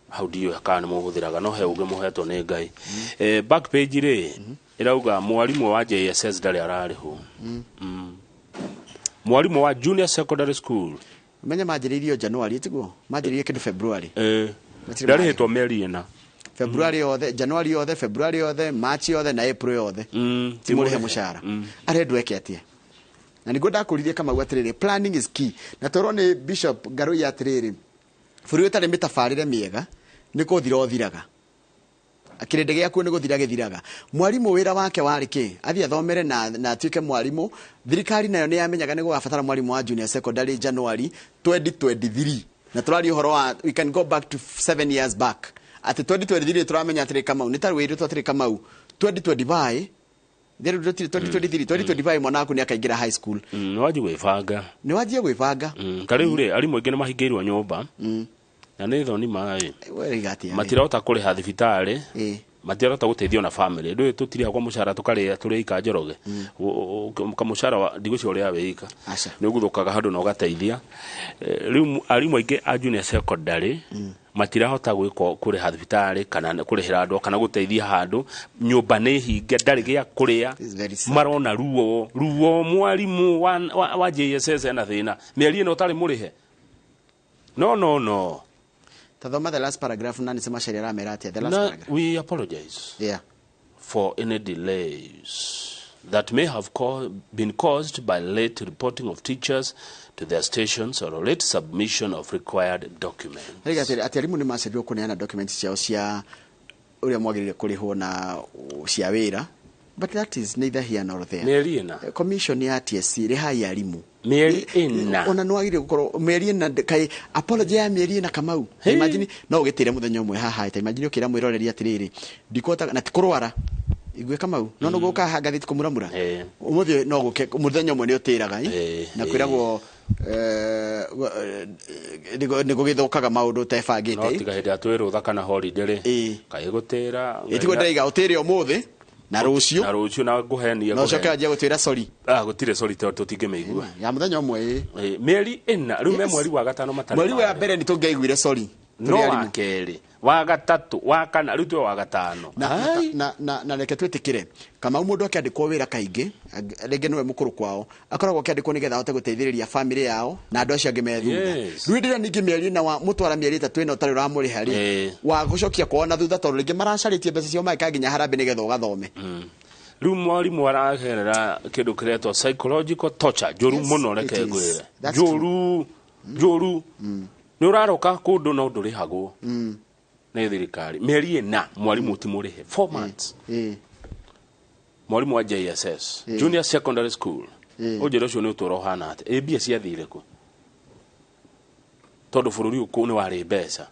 Hau ndiũĩ kana nĩ mũhũthĩraga, no he ũgĩ mũhetwo nĩ Ngai. Back page rĩ ĩrauga mwarimũ wa JSS ndarĩ ararĩhwo. Mwarimũ wa junior secondary school. Menye manjĩrĩirio January, tiguo manjĩrĩirie kĩndũ February. Matirĩ. Ndarĩhĩtwo mĩeri 4. February yothe, January yothe, February yothe, March yothe na April yothe ti mũrĩhe mũcara. Arendwo eke atĩa? Na nĩguo ndakũririe Kamau atĩrĩrĩ, planning is key, na twerwo nĩ Bishop Ngarũi atĩrĩrĩ, bũrũri ũtarĩ mĩtabarĩre mĩega nĩ kũthira ũthiraga, kĩrĩndĩ gĩakuo nĩ gũthira gĩthiraga. Mwarimũ wĩra wake warĩ kĩ? Athiĩ athomere na atuĩke mwarimũ. Thirikari nayo nĩ yamenyaga nĩ gũgabatara mwarimũ wa junior secondary January 2023, na tũraria ũhoro wa, we can go back to 7 years back, atĩ 2023 tũramenya atĩrĩ, Kamau, nĩ ta wĩrĩtwo atĩrĩ, Kamau, 2025, 2023, 2025 mwana waku nĩ akaingĩra high school. Nĩ wanji gwĩbanga. Nĩ wanjie gwĩbanga. Ta rĩu rĩ, arimũ aingĩ nĩ mahingĩirwo nyũmba na nĩ thoni maĩ. Weriga atĩa? Matirahota kũrĩha thibitarĩ, matirahota gũteithio na family. Ndũĩ tũtirĩhagwo mũcara, tũkarĩa tũrĩ ika, Njoroge. Kamũcara wa ndigũcio ũrĩa wĩ ika nĩ ũguthũkaga handũ na ũgateithia. Rĩu arimũ aingĩ a junior secondary matirahota gwĩka kũrĩha thibitarĩ kana kũrĩhĩra andũ kana gũteithia handũ, nyũmba nĩ hinge, ndarĩ gĩa kũrĩa, marona ruo ruo. Mwarimũ wa JSS ena thĩna mĩeri ĩno ũtarĩ mũrĩhe, no, no, no. Tathoma the last paragraph na nisema sheria aramera atĩa, the last Na, paragraph. We apologize for any delays that may have been caused by late reporting of teachers to their stations or late submission of required documents. Rĩga atĩ arimũ nĩ macerirwo kũneana documents ciao cia ũrĩa mwagĩrĩire kũrĩhwo na cia wĩra, but that is neither here nor there. Mĩeri 4. Commission ya TSC, rĩhai arimũ. Mĩeri 4. Ona nĩ wagĩrĩire gũkorwo mĩeri 4, kaĩ apology ya mĩeri 4, Kamau? Hey. Imagine no ũgĩtĩre mũthenya ũmwe haha, ta imagine ũkĩra mwĩroreri atĩrĩrĩ, ndikũhota na ti kũrwara igue, Kamau, no nĩguo ũkaha ngathĩti kũmuramura ũmũthĩ, no gũke mũthenya ũmwe nĩ ũtĩraga na kwĩragwo nĩ gũgĩthũkaga maũndũ ũtebangĩte. No tiga hĩndĩ ya twĩ rũtha kana holiday rĩ, kaĩ gũtĩra. Ĩtiguo ndĩraiga ũtĩre ũmũthĩ na rũciũ. Na rũciũ na ngũhenia. Na ũcoke wanjie gũtwĩra sorry. Ah, gũtirĩ sorry tondũ tũtingĩmĩigua. Ya mũthenya ũmwe, ĩ. Mĩeri 4 rĩu me mweri wa gatano matarĩ Mweri wa marĩha. mbere nĩ tũngĩaiguire sorry. No wa kerĩ, wa gatatũ, wa kana, rĩu twĩ wa gatano. Na reke twĩtĩkĩre Kamau mũndũ akĩandĩkwo wĩra kaingĩ rĩngĩ nĩwe mũkũrũ kwao akoragwo akĩandĩkwo nĩgetha ahote gũteithĩrĩria family yao na andũ acio angĩ me thutha. Rĩu hĩndĩ ĩrĩa ningĩ mĩeri ĩna wa mũtwara mĩeri 3 ĩno ũtarĩ ũramũrĩha rĩ, wa gũcokia kwao na thutha tondũ rĩngĩ maracarĩtie mbeca ciao magĩka nginya harambee nĩgetha ũgathome. Rĩu mwarimũ aragerera kĩndũ kĩretwo psychological torture njũru mũno, reke ngwĩre njũru njũru. Nĩ ũraroka kũndũ no ndũrĩhagwo nĩ thirikari mĩeri 4 mwarimũ ti mũrĩhe 4 months. Mwarimũ wa JSS Junior Secondary School ũnjĩre ũcio nĩ ũtũũro ũhana atĩa? Ĩ mbia ciathire kũ? Tondũ bũrũri ũyũ nĩ warĩ mbeca.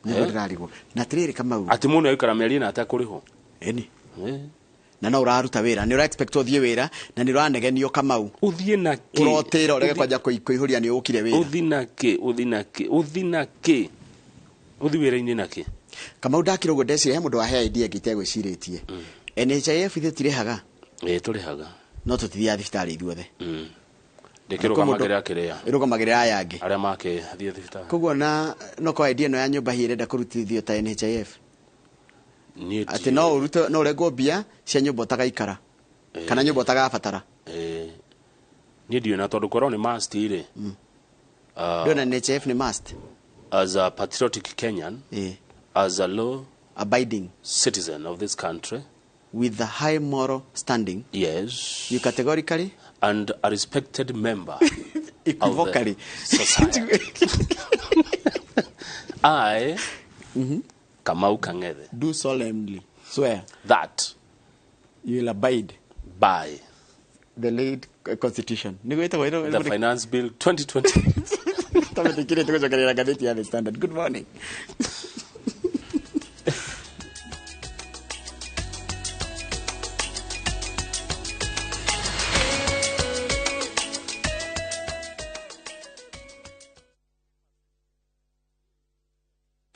Nĩguo ndĩrarigwo. Na atĩrĩrĩ Kamau, atĩ mũndũ aikara mĩeri 4 atekũrĩhwo. Ĩni. Na no ũraruta wĩra, nĩ ũra expect ũthiĩ wĩra na nĩ ũranegenio Kamau. Ũthiĩ na kĩ? Ũrotĩra ũrege kwanja kũihũria nĩ ũkire wĩra. Ũthiĩ na kĩ? Ũthiĩ na kĩ? Ũthiĩ na kĩ? Ũthiĩ wĩra-inĩ na kĩ? Kamau ndakĩra ũguo ndeciria he mũndũ wahe idea ĩngĩ itegwĩcirĩtie. NHIF ithuĩ tirĩhaga? Ĩĩ tũrĩhaga. No tũtithiaga thibitarĩ ithuothe. Ndĩkĩrũgamagĩrĩra kĩrĩa? Ĩrũgamagĩrĩra aya angĩ. Arĩa makĩthiĩ thibitarĩ. Koguo na no kwa idea ĩno ya nyũmba hihi ĩrenda kũrutithio ta NHIF. Atĩ no ũrute no ũrengwo mbia cia nyũmba ũtagaikara kana nyũmba ũtagabatara. Niĩ ndiũĩ na tondũ korwo nĩ must rĩ. Ndĩrona NHIF nĩ must. As a patriotic Kenyan, as a law abiding citizen of this country, with a high moral standing, yes, you categorically and a respected member equivocally of the society. I, Kamau Kang'ethe, do solemnly swear that you will abide by the late constitution. The Finance Bill 2020. Standard. Good morning.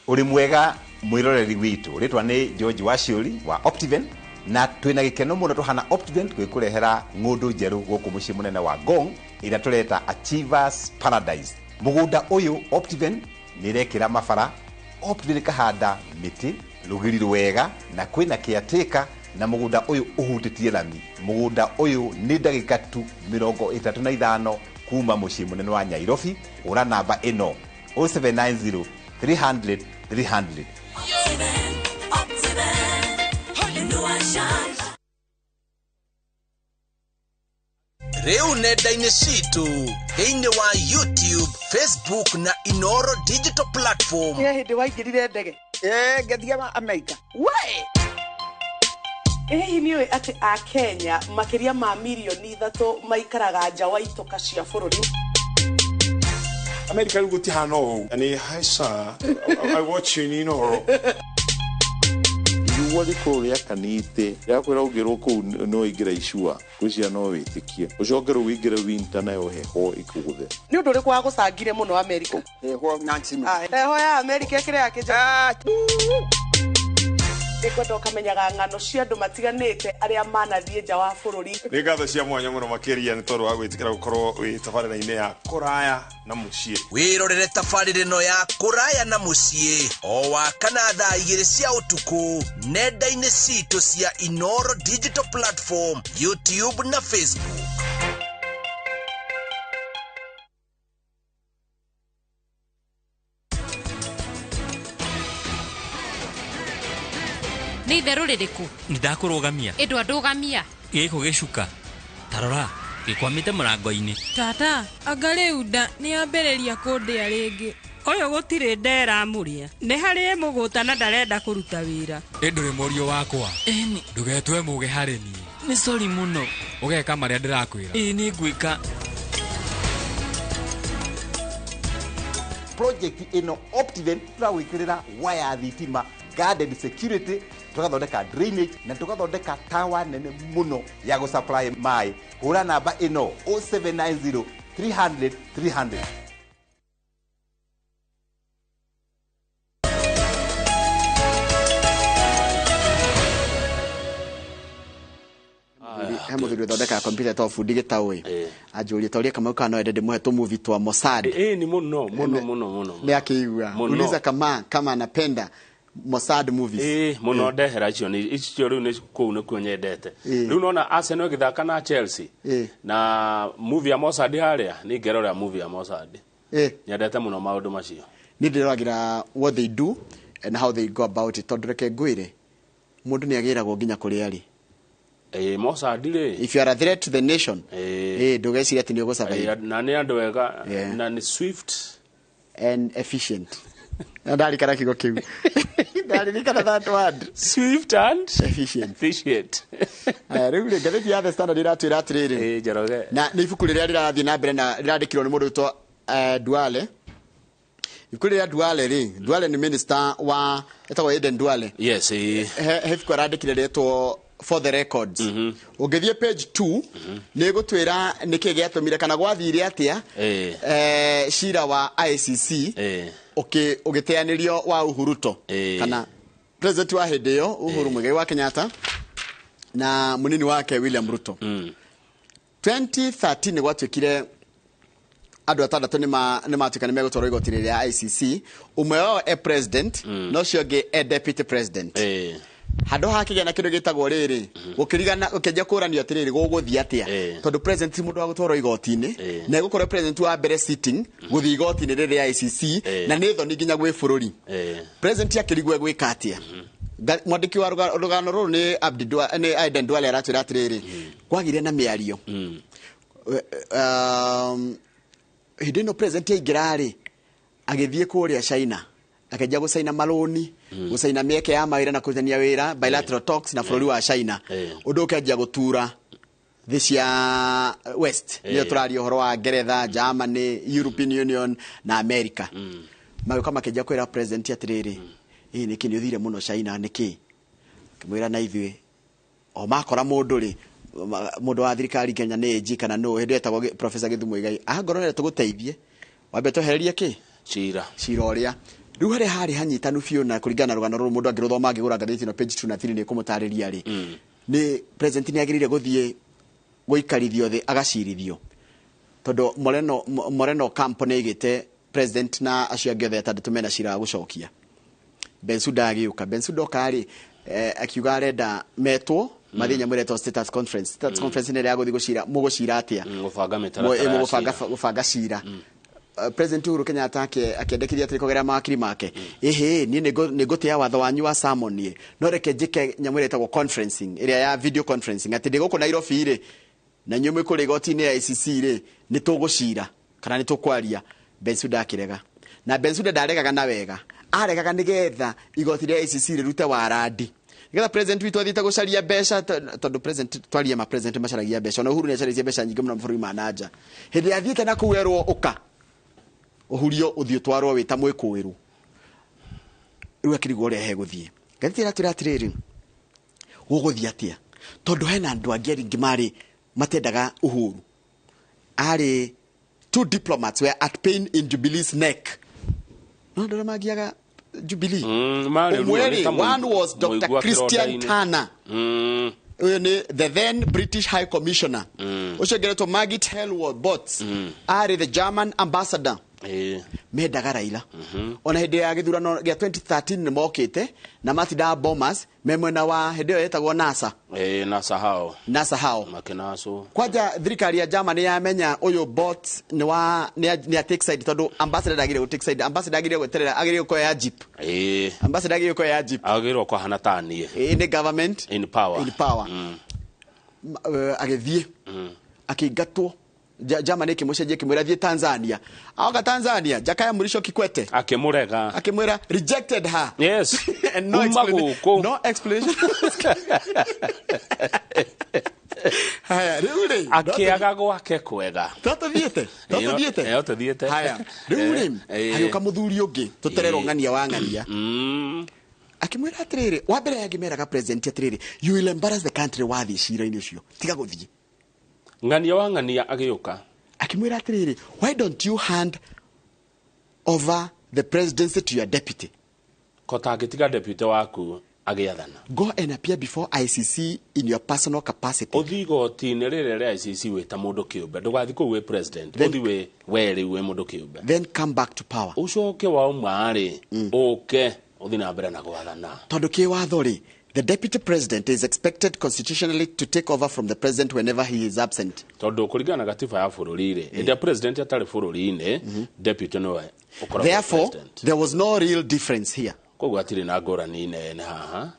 Uri mwega mwiroreri witu ritwa ni George Waciuri wa Optiven na twina gikeno muno tuhana Optiven gwikurehera ng'undu njeru guku mucii munene wa Ngong ira tureta Achievers Paradise. Mugunda uyu Optiven nirekira mabara, Optiven kahanda miti rugiri rwega na kwina caretaker na mugunda uyu uhutitie lami. Mugunda uyu ni ndagika tu 35 kuma mucii munene wa Nairobi. Ura namba ino 0790 300 300. Rĩu nenda-inĩ citũ thĩinĩ wa YouTube, Facebook na Inoro digital platform. Nĩ hĩndĩ waingĩrire ndege? Ngĩthiĩ Amerika. We! Hihi nĩ ũĩ atĩ a Kenya makĩria ma mirioni 3 maikaraga nja wa itoka cia bũrũri? America rĩu gũtihana ũũ. Nĩ hi sir, I watch you in Inoro. Riũa rĩkorwo rĩakanĩte rĩakwĩra ũngĩrwo kũu no ingĩra icua ngwĩciria no wĩtĩkie ũcoke rĩu ũingĩre winter nayo heho ĩkũgũthe. Nĩ ũndũ ũrĩkũ wagũcangire mũno America? Heho Nancy. Heho ya America ĩkĩrĩ ya kĩnja. Nĩngwenda ũkamenyaga ng'ano cia andũ matiganĩte arĩa manathiĩ nja wa bũrũri. Nĩ ngatho cia mwanya mũno makĩria nĩ tondũ wa gwĩtĩkĩra gũkorwo wĩ tabarĩra-inĩ ya kũraya na mũciĩ. Wĩrorere tabarĩra ĩno ya kũraya na mũciĩ o wa kana thaa 2 cia ũtukũ nenda-inĩ citũ cia Inoro digital platform, YouTube na Facebook. Nĩ itherũ rĩrĩkũ? Nĩndakũrũgamia. Ĩ ndwandũgamia. Gĩkũ gĩcuka. Ta rora, gĩkwamĩte mũrango-inĩ. Tata, anga rĩu nda nĩyambĩrĩria kũndĩa rĩngĩ. Ũyũ gũtirĩ nda ĩramũrĩa. Nĩ harĩ ĩmũgũta na ndarenda kũruta wĩra. Ĩ ndũrĩ mũriũ wakwa. Ĩni. Ndũgetue mũgĩ harĩ niĩ. Nĩ sorry mũno. Ũgeka marĩa ndĩrakwĩra. Ĩ nĩ ngwĩka. Project ĩno Optiven tũragwĩkĩrĩra waya thitima, garden security, tugathondeka drainage na tugathondeka tower nene muno ya gũsupply maĩ. Hũra namba ĩno 0790 300 300. He mũthuri Mũndũ ũthondekaga kompiuta etagwo bundi Gĩtaũ ĩ, anjũrie ta ũrĩa Kamau kana no ende ndĩmũhe tũmuvi twa Mossad. Ĩ ni mũno mũno mũno mũno. Nĩ akĩigua. Mũno. Uliza kama anapenda Mossad movies. Ĩ mũno, ndehera icio, nĩ icio rĩu nĩ kũu nĩkuo nyendete. Rĩu nona Arsenal ĩgĩthaka na Chelsea na movie ya Mossad harĩa, nĩ ngerorera movie ya Mossad. Nyendete mũno maũndũ macio. Niĩ ndĩroragĩra what they do and how they go about it, tondũ reke ngwĩre, mũndũ nĩ agĩragwo nginya kũrĩa arĩ. Ĩ Mossad rĩ. If you are a threat to the nation, ndũgeciria atĩ nĩ ũgũsurvive. Na nĩ andũ ega na nĩ swift and efficient. Na ndarikana kiugo kĩu, ndaririkana that word. Swift and efficient. Efficient. Aya, rĩu rĩ, ngathĩti ya The Standard ĩratwĩra atĩrĩrĩ, Ĩ Njoroge. Na nĩ ibuku rĩrĩa rĩrathiĩ na mbere na rĩrandĩkirwo nĩ mũndũ wĩtwo Duale. Ibuku rĩrĩa Duale rĩ, Duale nĩ minister wa, etagwo Aden Duale. Yes, ĩ. He ibuku arandĩkire rĩtwo For the Records. Ũngĩthiĩ page 2 nĩ gũtwĩra nĩkĩ gĩatũmire kana gwathire atĩa cira wa ICC ũgĩteanĩrio wa Uhuruto kana president wa hĩndĩ ĩyo Uhuru Muigai wa Kenyatta na mũnini wake William Ruto. 2013 nĩ gwatuĩkire andũ atandatũ nĩ matuĩka nĩ megũtwarwo igoti-inĩ rĩa ICC, ũmwe wao e president, na ũcio ũngĩ e deputy president. Handũ hakĩgĩa na kĩndũ gĩtagwo rĩrĩ, gũkĩrigana, gũkĩanjia kũranio atĩrĩrĩ, gũgũthiĩ atĩa, tondũ president ti mũndũ wa gũtwarwo igoti-inĩ, na ĩgũkorwo president wa mbere sitting gũthiĩ igoti-inĩ rĩrĩ rĩa ICC, na nĩ thoni nginya gwĩ bũrũri. President akĩrigwo egwĩka atĩa. Mwandĩki wa rũgano rũrũ nĩ Abdi nĩ Aden Duale aratwĩra atĩrĩrĩ, kwagĩire na mĩario. Hĩndĩ ĩno president aingĩra rĩ, agĩthiĩ kũrĩa China, akĩanjia gũcaina marũni, gũcaina mĩeke ya mawĩra na kũrutania wĩra, bilateral talks na bũrũri wa China, ũndũ ũkĩanjia gũtura thĩ cia West, nĩyo tũraria ũhoro wa Ngeretha, Germany, European Union na America. Magĩũka makĩanjia kwĩra president atĩrĩrĩ, ĩ nĩkĩ nĩ ũthire mũno China, nĩkĩ? Akĩmwĩra na ithuĩ o makora mũndũ rĩ, mũndũ wa thirikari Kenya nĩ AG kana nũ hĩndĩ ĩyo etagwo Professor Githu Muigai, angorwo nĩ tũgũteithie, wambe twehererie kĩ cira, cira ũrĩa rĩu harĩa harĩ hanyitanu biũ. Na kũringana na rũgano rũrũ, mũndũ angĩrũthoma, angĩgũra ngathĩti ĩno page 2 na 3 nĩ ĩkũmũtarĩria rĩ, nĩ president nĩ agĩrĩire gũthiĩ gũikarithio thĩ agacirithio, tondũ Moreno Campo nĩ aigĩte president na acio angĩ othe atandatũ mena cira wa gũcokia. Bensouda agĩũka, Bensouda oka rĩ, akiuga arenda metwo mathiĩ nyamũ ĩretwo status conference. Status conference nĩ ĩrĩa ya gũthiĩ gũcira, mũgũcira atĩa. Gũbanga mĩtaratara ya mũgũbanga cira. Gũbanga cira. President Uhuru Kenyatta akĩendekithia atĩrĩ kũgerera mawakiri make, ĩhĩ, niĩ nĩ ngũtĩa watho wanyu wa summon niĩ, no reke njĩke nyamũ ĩrĩa ĩtagwo conferencing, ĩrĩa ya video conferencing, atĩ ndĩ gũkũ Nairobi rĩ, na inyuĩ mwĩ kũrĩa igoti-inĩ ya ICC rĩ, nĩ tũgũcira kana nĩ tũkwaria. Bensouda akĩrega, na Bensouda ndaregaga na wega, aregaga nĩgetha igoti rĩa ICC rĩrute warandi, nĩgetha president witũ athiĩte gũcaria mbeca, tondũ president twaria ma president macaragia mbeca, ona Uhuru nĩ acarĩtie mbeca nyingĩ mũno mabũrũri ma nanja. Hĩndĩ ĩrĩa athiĩte na kũu erwo ũka ũhurio ũthiĩ ũtwarwo wĩ ta mwĩkũĩrwo, rĩu akĩrigwo ũrĩa hegũthiĩ. Ngathĩti ĩratwĩra atĩrĩrĩ, gũgũthiĩ atĩa, tondũ hena andũ angĩ aingĩ marĩ matendaga Uhuru. Arĩ two diplomats were at pain in Jubilee's neck. No andũ arĩa mangiaga Jubilee. Marĩ ruo, Ũmwe nĩ rĩ, ta one was Dr. mũigua Christian kĩronda-inĩ. Turner, ũyũ nĩ the then British High Commissioner. Ũcio ũngĩ aretwo Margit Helward Botts, arĩ the German ambassador. Mendaga Raila. Ona hĩndĩ ya gĩthurano gĩa 2013 nĩ mokĩte na matindaga Bomas me mwena wa hĩndĩ ĩyo yetagwo NASA. Ĩ NASA hao. NASA hao. Makĩnacwo. Kwanja thirikari ya Germany yamenya ũyũ Bot nĩ wa nĩ a take side, tondũ ambassador ndagĩrĩire gũ take side, ambassador agĩrĩire gweterera, agĩrĩire kuoya jeep. Ambassador agĩrĩire kuoya jeep. Agĩrĩirwo kũhana ta niĩ. Ĩ nĩ government in power. In power. Agĩthiĩ akĩingatwo. Germany ĩkĩmũcenjia, ĩkĩmwĩra thiĩ Tanzania. Aoka Tanzania, Jakaya Mrisho Kikwete akĩmũrega. Akĩmwĩra, rejected her. And no Uma explanation, gũkũ. no explanation. Haya, rĩu rĩ, akĩaga gwake kwega. Tothiĩte, tothiĩte. Ĩyo tũthiĩte. Haya, rĩu rĩ, hagĩũka mũthuri ũngĩ tũtererwo ng'ania wa ng'ania, akĩmwĩra atĩrĩrĩ, wa mbere angĩmeraga president atĩrĩrĩ, you will embarrass the country wathiĩ cira-inĩ ũcio, tiga gũthiĩ. Ng'ania wa ng'ania agĩũka. Akĩmwĩra atĩrĩrĩ, why don't you hand over the presidency to your deputy? Kota angĩtiga deputy waku. Agĩathana. Go and appear before ICC in your personal capacity. Ũthiĩ igoti-inĩ rĩrĩa rĩa ICC wĩ ta mũndũ kĩũmbe, ndũgathiĩ kũu wĩ president. Ũthiĩ wĩ we rĩu wĩ mũndũ kĩũmbe. Then come back to power. Ũcoke wauma rĩ, ũke ũthiĩ na mbere na gwathana. Tondũ kĩwatho rĩ, the deputy president is expected constitutionally to take over from the president whenever he is absent. Tondũ kũringana na gatiba ya bũrũri rĩ, hĩndĩ ĩrĩa president atarĩ bũrũri-inĩ, deputy nĩwe ũkoragwo Therefore, president. there was no real difference here. Koguo hatirĩ na ngũrani nene haha,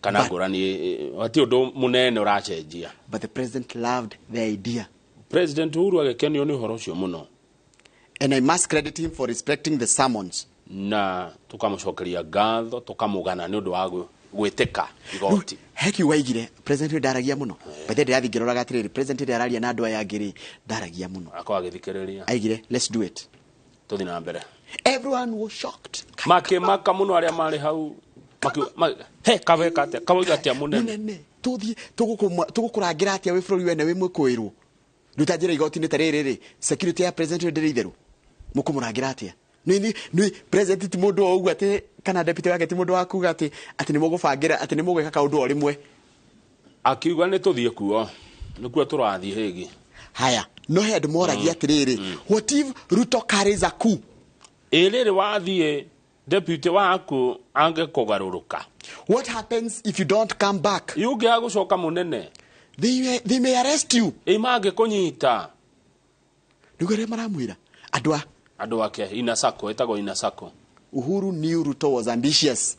kana ngũrani, hatirĩ ũndũ mũnene ũracenjia. But the president loved the idea. President Uhuru agĩkenio nĩ ũhoro ũcio mũno. And I must credit him for respecting the summons. Na tũkamũcokeria ngatho, tũkamũgana nĩ ũndũ wa gwĩtĩka igoti. Heki waigire president ũyũ ndaragia mũno. By the way, ndĩrathiĩ ngĩroraga atĩrĩrĩ, president rĩrĩa araria na andũ aya angĩ rĩ, ndaragia mũno. Akorwo agĩthikĩrĩria. Aigire, let's do it. Tũthiĩ na mbere. Everyone was shocked. Makĩmaka mũno arĩa marĩ hau. He kaweka atĩa, kawoiga atĩa mũnene? Mũnene, tũthiĩ, tũgũkũrangĩra atĩa wĩ bũrũri wene wĩ mwĩkũĩrwo? Rĩu ta njĩra igoti-inĩ ta rĩrĩ rĩ, security ya president ũyũ ndĩrĩ itherũ. Mũkũmũrangĩra atĩa? Nĩ president ti mũndũ o ũguo atĩ, kana deputy wake ti mũndũ wa kuga atĩ nĩ mũgũbangĩra, atĩ nĩ mũgwĩka kaũndũ o rĩmwe. Akiuga nĩ tũthiĩ kuo, nĩkuo tũrathiĩ hĩgi. Haya, no he andũ moragia atĩrĩrĩ, what if Ruto carries a coup? Ĩ rĩrĩ wathiĩ deputy waku angĩkũgarũrũka. What happens if you don't come back? Ĩ ũngĩaga gũcoka mũnene? They may arrest you. Ĩ mangĩkũnyita. Nĩguo arĩa maramwĩra andũ a andũ ake Inasako, ĩtagwo Inasako. Uhuru knew Ruto was ambitious.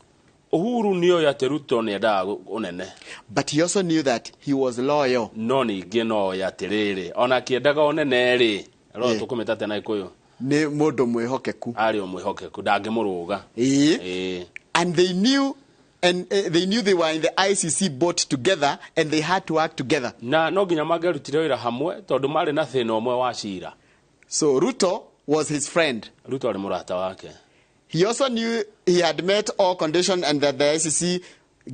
Uhuru nĩoĩ atĩ Ruto nĩendaga ũnene. But he also knew that he was loyal. No ningĩ no oĩ atĩrĩrĩ, ona akĩendaga ũnene rĩ, ro tũkũmĩta atĩa na Gĩkũyũ? Nĩ mũndũ mwĩhokeku. Arĩ o mwĩhokeku, ndangĩmũrũga. And they knew, and they knew they were in the ICC boat together and they had to work together. Na no nginya mangĩarutire wĩra hamwe tondũ marĩ na thĩna ũmwe wa cira. So Ruto was his friend. Ruto arĩ mũrata wake. He also knew he had met all conditions and that the ICC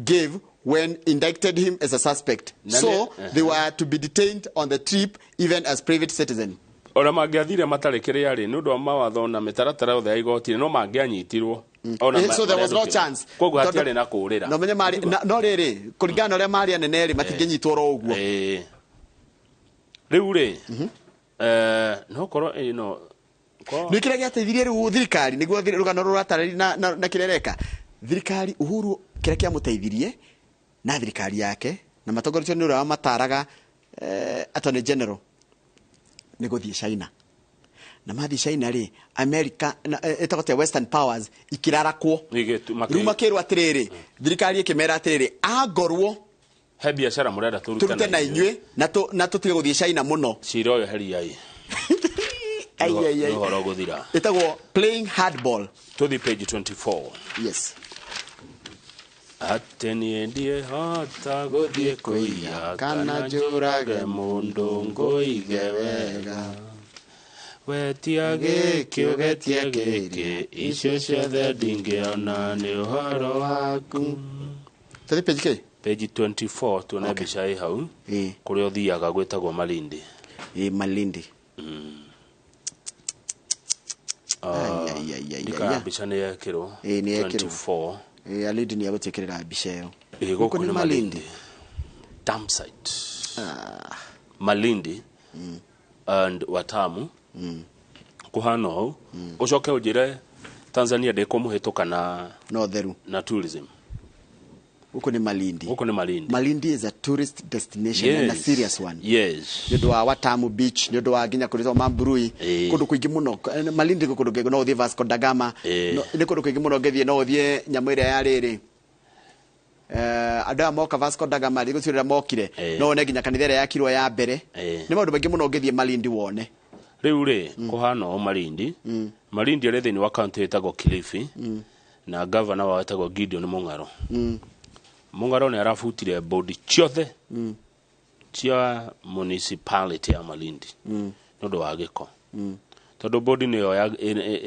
gave when indicted him as a suspect. So they were to be detained on the trip even as private citizen. Ona mangĩathire matarĩ kĩrĩa rĩ, nĩ ũndũ wa mawatho na mĩtaratara yothe ya igoti, no mangĩanyitirwo. Ona So there was no chance. Koguo hatiarĩ na kũũrĩra. No menye marĩ, no rĩrĩ, kũringana na ũrĩa marĩ anene rĩ, matingĩnyitwo oro ũguo. Rĩu rĩ, no korwo ĩno Nĩ kĩrĩa gĩateithirie rĩu thirikari, nĩguo rũgano rũratarĩria na kĩrĩa ĩreka. Thirikari, Uhuru kĩrĩa kĩamũteithirie na thirikari yake, na matongoretio nĩ ũrĩa wamataraga, Attorney General, nĩ gũthiĩ China. Na mathiĩ China rĩ, America, na, ĩtagwo atĩa, Western Powers, ikĩrarakwo. Rĩu makĩrwo atĩrĩrĩ, thirikari ĩkĩmera atĩrĩrĩ, angorwo he biacara mũrenda tũrute na inyuĩ, na tũtige gũthiĩ China mũno. Cira ũyũ heriai. Ai, ai, ai. Nĩ ũhoro ũgũthira. Ĩtagwo playing hardball. Tũthiĩ page 24. Yes. Atĩ niĩ ndiĩhota gũthiĩ kũiya kana njũrage mũndũ ngũige wega. Wetia gĩkĩ ũgetia gĩkĩ, icio ciothe ndingĩona nĩ ũhoro waku. Tũthiĩ page kĩ? Page 24, tuone mbica ĩ hau. Kũrĩa ũthiaga gwĩtagwo Malindi. Malindi. Ndikana mbica nĩ yekĩrwo. Nĩ yekĩrwo. 24. Alindi nĩ egũtwĩkĩrĩra mbica ĩyo. Gũkũ nĩ Malindi. Dump site. Malindi and Watamu. Kũhana ũũ. Ũcoke ũnjĩre Tanzania ndĩkũmũhĩtũka na no theru na tourism. Gũkũ nĩ Malindi. Gũkũ nĩ Malindi. Malindi is a tourist destination and a serious one. Yes. Nĩ ũndũ wa Watamu Beach, nĩ ũndũ wa nginya kũrĩa Mambrui, kũndũ kũingĩ mũno. Malindi nĩ kũndũ kũingĩ, no ũthiĩ Vasco da Gama. Nĩ kũndũ kũingĩ mũno ũngĩthiĩ, no ũthiĩ nyamũ ĩrĩa ya rĩrĩ. Andũ aya moka Vasco da Gama, rĩu rĩrĩa mokire, no wone nginya kanitha ĩrĩa yakirwo ya mbere. Nĩ maũndũ maingĩ mũno ũngĩthiĩ Malindi wone. Rĩu rĩ, kũhana ũũ Malindi. Malindi ĩrĩ thĩinĩ wa kaunti ĩtagwo Kilifi, na gavana wao etagwo Gideon Mung'aro. Mung'aro nĩ arabutire bodi ciothe cia municipality ya Malindi nĩ ũndũ wa gĩko. Tondũ bodi nĩyo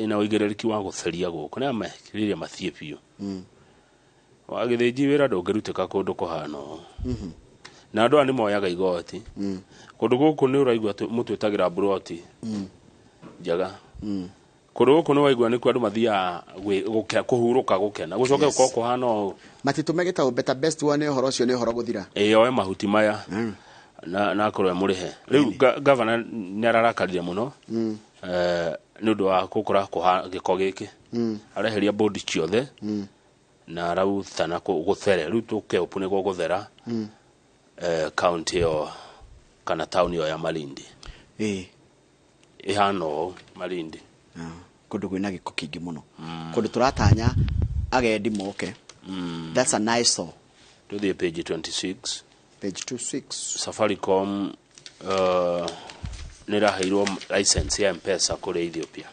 ĩna ũigĩrĩrĩki wa gũtheria gũkũ, nĩ amekĩrĩria mathiĩ biũ. Wagĩthĩnji wĩra ndũngĩrutĩka kũndũ kũhana ũũ. Na andũ aya nĩ moyaga igoti. Kũndũ gũkũ nĩ ũraigua mũtwĩtagĩra mburoti njega. Kũndũ gũkũ nĩ waigua nĩkuo andũ mathiaga kũhurũka gũkena gũcoke gũkorwo kũhana ũũ. Matitũ megĩtagwo better best one ũhoro ũcio nĩ ũhoro gũthira. Ĩĩ oe mahuti maya na akorwo mũrĩhe. Rĩu gavana nĩ ararakarire mũno nĩ ũndũ wa gũkora gĩko gĩkĩ. Areheria bodi ciothe na arauthana gũthere. Rĩu tũkeũpu nĩguo gũthera county ĩyo kana town ĩyo ya Malindi. Ĩhana ũũ Malindi. Kũndũ kwĩna gĩko kĩingĩ mũno. Kũndũ tũratanya agendi moke. That's a nice saw. Tuthiĩ page 26. Page 26. Safaricom nĩ ĩraheirwo license ya M-Pesa kũrĩa Ethiopia.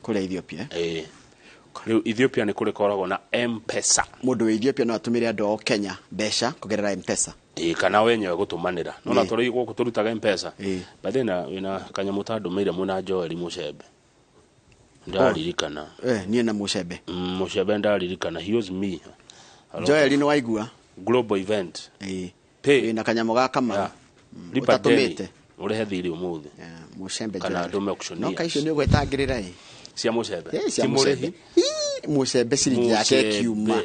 Kũrĩa Ethiopia? Ĩĩ. Rĩu Ethiopia nĩ kũrĩ koragwo na M-Pesa. Mũndũ wĩ Ethiopia no atũmĩre andũ ao Kenya mbeca kũgerera M-Pesa. Ĩĩ kana wenyewe gũtũmanĩra. No na tũrĩ gũkũ tũrutaga M-Pesa. By the way wĩna kanyamũ ta ndũmĩire mwĩna Joel Mucembe. Ndaririkana. Niĩ na Mucembe. Mucembe ndaririkana. He was me. Joel nĩ waigua? Global event. Ĩĩ. Wĩna kanyamũ ga Kamau. Ũtatũmĩte. Ũrehe thirĩ ũmũthĩ. Mucembe Joel. Kana ndũme auctioneers. No kaicio nĩ ũgwetangĩrĩra ĩ. Cia Mucembe. Cia Mucembe. Mucembe ciringi yake ĩkiuma.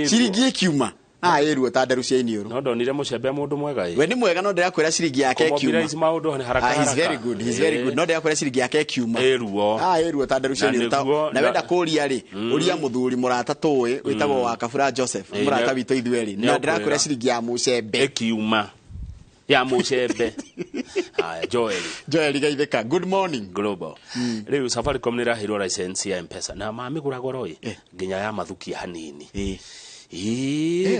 Ciringi ĩkiuma. Ĩruo ta nderu cia iniũrũ. No ndonire Mucembe mũndũ mwega ĩ. We nĩ mwega no ndĩrakwĩra ciringi yake ĩkiuma. Kũmobilize maũndũ haraka haraka. He's very good, he's very good. No ndĩrakwĩra ciringi yake ĩkiuma. Ĩruo. Ĩruo ta nderu cia iniũrũ. Na wenda kũria rĩ, ũria mũthuri mũrata tũĩ wĩtagwo wa Kabura Joseph, mũrata witũ ithuerĩ. Na ndĩrakwĩra ciringi ya Mucembe ĩkiuma. Ya Mucembe. Haya Joel. Joel Gaitheka, good morning. Global. Rĩu Safaricom nĩ ĩraheirwo license ya M-Pesa na mamĩgũra goro ĩ nginya ya mathukia hanini.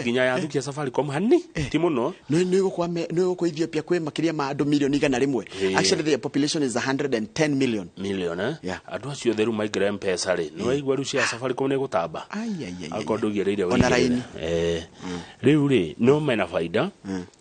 Nginya ya thukia Safaricom hani ti muno. Nĩ gũkwa Ethiopia kwĩ makĩria ma andũ milioni 100. Actually the population is 110 million. Million eh? Andũ acio othe rĩu maingĩra M-Pesa rĩ, nĩ waigua rĩu cia Safaricom nĩ gũtamba. Akorwo ndũigĩrĩire Ona raini. Rĩu rĩ no mena faida.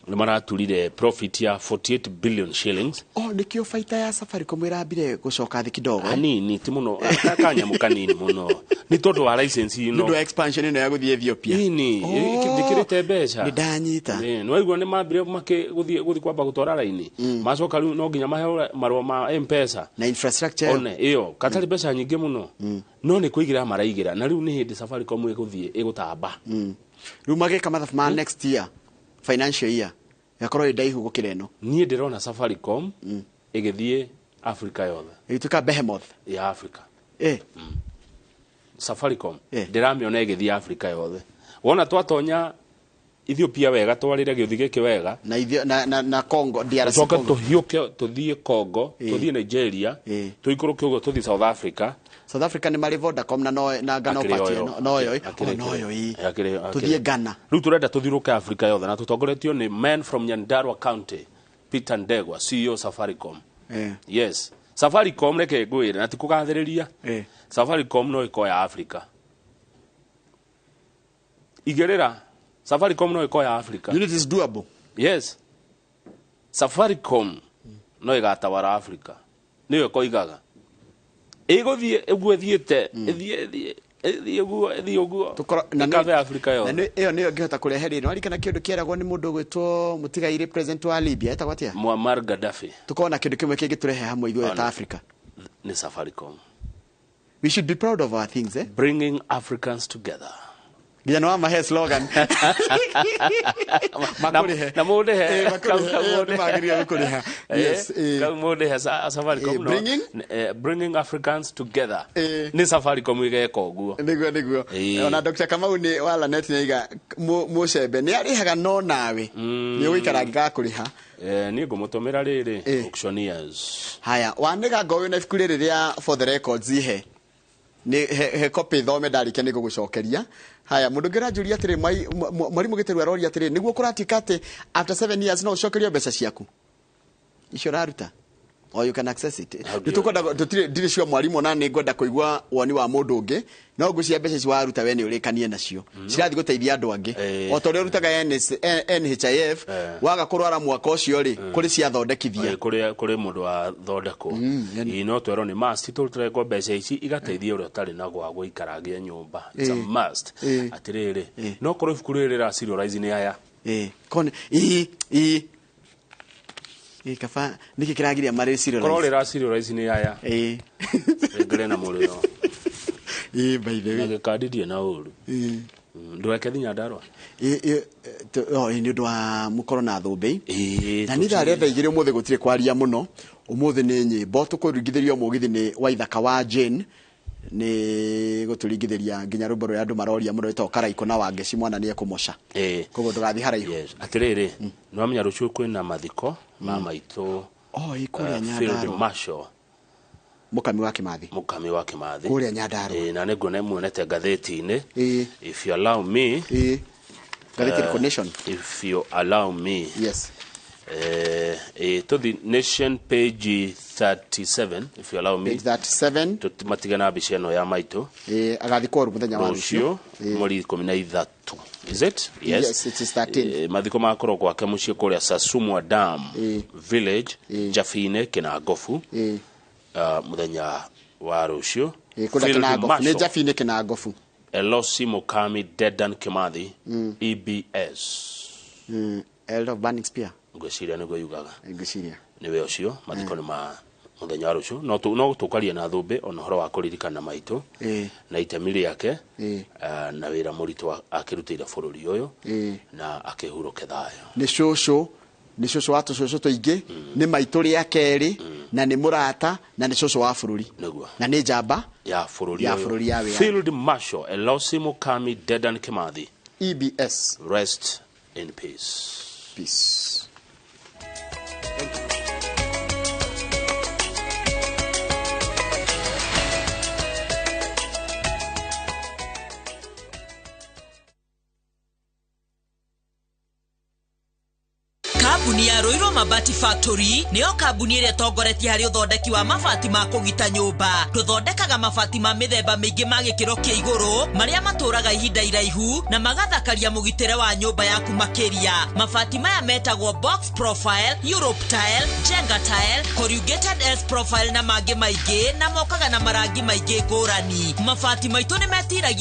Nĩ maraturire profit ya 48 billion shillings. Oh, nĩkĩo faida ya Safaricom ĩrambire gũcoka thĩ kidogo. Hanini ti mũno, kanyamũ kanini mũno. Nĩ tondũ wa license ĩno. Nĩ ũndũ wa expansion ĩno ya gũthiĩ Ethiopia. Nini, njĩkĩrĩte mbeca. Nĩ ndanyita. Nĩ waigua nĩ mambire gũthiĩ kwamba gũtwara raini. Macoka rĩu no nginya maheo marũa ma M-Pesa. Na infrastructure. One ĩyo, katarĩ mbeca nyingĩ mũno. No nĩ kũigĩra maraigĩra. Na rĩu nĩ hĩndĩ Safaricom ĩgũthiĩ ĩgũtamba. Rĩu magĩka mathabu ma next year. Financial year yakorwo ndaihu gukira ĩno. Niĩ ndĩrona Safaricom ĩgĩthiĩ Africa yothe. Ĩgĩtuĩka behemoth ya Africa. Safaricom ndĩramĩona ĩgĩthiĩ Africa yothe. Wona twatonya Ethiopia wega twarĩre gĩũthi gĩkĩ wega na na Congo DRC Congo. Tũhiũke tũthiĩ Congo, tũthiĩ Nigeria, tũikũrũke ũguo tũthiĩ South Africa. South Africa nĩ marĩ Vodacom na no na Ghana party no yo no yo tũthiĩ Ghana. Rĩu tũrenda tũthiũrũke Africa yothe na tũtongoretio nĩ man from Nyandarua County, Peter Ndegwa, CEO Safaricom. Yes. Safaricom reke ngwĩre na ti kũgathĩrĩria. Safaricom no ĩkoya Africa. Igĩrĩra Safaricom no ĩkoya Africa. You know it is doable. Yes. Safaricom no ĩgatawara Africa. Nĩyo ĩkoigaga. Ĩgũthiĩ ũguo ĩthiĩte, ĩthiĩ ũguo, ĩthiĩ ũguo. Ĩkathe Africa yothe. Na ĩyo nĩyo ngĩhota kũrehe rĩ. Nĩwarikana kĩũndũ kĩeragwo nĩ mũndũ ũgwĩtwo mũtigairĩ president wa Libya etagwo atĩa? Muammar Gaddafi. Tũkona kĩndũ kĩmwe kĩngĩtũrehe hamwe ithuothe ta Africa. Nĩ Safaricom. We should be proud of our things, eh? Bringing Africans together. Nginya nĩ wamahe slogan. Makũrĩhe. Na mũndĩhe. Makũrĩhe. Gũkũrĩha. Yes. Kau mũndĩhe Safaricom no. Bringing? Bringing Africans together. Nĩ Safaricom ĩgeka ũguo. Nĩguo nĩguo. Ona Dr. Kamau nĩ wa Lanet nĩ aiga Mucembe nĩ arĩhaga no nawe. Nĩ ũgũikara angĩgakũrĩha. Niĩ ngũmũtũmĩra rĩrĩ auctioneers. Haya, wanĩga ngoyo na ibuku rĩrĩ rĩa for the records ihe. Nĩ he copy thome ndarĩkia nĩ ngũgũcokeria. Haya, mũndũ ũngĩ aranjũria atĩrĩ, mwarimũ Gĩtĩru aroria atĩrĩ, nĩguo kũratuĩka atĩ after 7 years no ũcokerio mbeca ciaku icio ũraruta, or you can access it. Nĩtũkwenda tũtirĩ ndirĩ sure mwarimũ, na nĩ ngwenda kũigua woni wa mũndũ ũngĩ, no ngwĩciria mbeca ici waruta we nĩ ũrĩkanie nacio cirathiĩ gũteithia andũ angĩ o ta ũrĩa ũrutaga NHIF waga kũrwara mwaka ũcio rĩ, kũrĩ ciathondekithia kũrĩ mũndũ wa thondekwo. No twerwo nĩ must tũrutĩre mbeca ici igateithia ũrĩa ũtarĩ na gwa gũikara agĩe nyũmba. It's a must. Atĩrĩrĩ, no korwo ibuku rĩrĩ rĩra serialize nĩ aya. Kaba niki kiragiria mari serialize. Korwo rĩra serialize nĩ aya. Ngĩrĩ na mũrĩo. Ĩĩ, by the way. Na gĩkandi ndirĩ na ũru. Ndũreke thinya ndarwa. Ĩ, nĩ ũndũ wa mũkorwo na thũmbĩ. Ĩĩ. Na nĩ ithaa rĩa 2:00 ũmũthĩ gũtirĩ kwaria mũno. Ũmũthĩ nĩ nyĩmbo tũkũringithĩrio mũgithi nĩ Waithaka wa Jane nĩ gũtũringithĩria nginya rwĩmbo rũrĩa andũ maroria mũno rwĩtagwo Karaikũ na Wangeci mwana nĩ ekũmoca. Koguo ndũgathiĩ haraihu. Yes. Atĩrĩrĩ, nĩ wamenya rũciũ kwĩna mathiko ma maitũ. Oh, ĩ, kũrĩa Field Nyandarũa. Marshal. Mũkami wa Kĩmathi. Mũkami wa Kĩmathi. Kũrĩa Nyandarũa. Ĩĩ, na nĩnguona muonete ngathĩti-inĩ. Ĩĩ. If you allow me. Ĩĩ. Ngathĩti ĩrĩkũ? Nation? If you allow me. Yes. Tũthi Nation page 37 if you allow me. Page 37. Tũmatige na mbica ĩno ya maitũ. Ĩĩ, agathikwo mũthenya wa rũciũ mweri 13. Is it? Yes. Yes, it is 13. Mathiko magakorwo gwake mũciĩ kũrĩa Sasumwa Dam Village, Jabine, Kĩnangobu. Mũthenya wa rũciũ. Ĩĩ, kũrĩa Field Kĩnangobu. Nĩ Marshal Jabine Kĩnangobu. Elosi Mukami Dedan Kimathi, EBS. Elder of Burning Spear. Ngwĩciria nĩguo yugaga. Ngwĩciria. Nĩwe ũcio, mathiko nĩ ma mũthenya wa rũciũ. No tũkaria na thũmbĩ ona ũhoro wa kũririkana maitũ na itemi rĩake na wĩra mũritũ akĩrutĩire bũrũri ũyũ na akĩhurũke thayũ. Nĩ cũcũ, nĩ cũcũ wa tũcũcũ tũingĩ, nĩ maitũ rĩa kerĩ, na nĩ mũrata, na nĩ cũcũ wa bũrũri. Nĩguo. Na nĩ njamba ya bũrũri ya ũyũ. bũrũri ya wĩyathi. Field Marshal Elosi Mukami Dedan Kimathi, EBS. Rest in peace. Peace. Kambuni ya Ruiru Mabati Factory nĩyo kambuni ĩrĩa ĩtongoretie harĩ ũthondeki wa mabati ma kũgita nyũmba. Tũthondekaga mabati ma mĩthemba mĩingĩ ma gĩkĩro kĩa igũrũ marĩa matũraga ihinda iraihu na magathakaria mũgitĩre wa nyũmba yaku makĩria. Mabati maya metagwo box profile, Europe tile, Jenga tile, corrugated S profile na mangĩ maingĩ, na mokaga na marangi maingĩ ngũrani. Mabati maitũ nĩ metiragia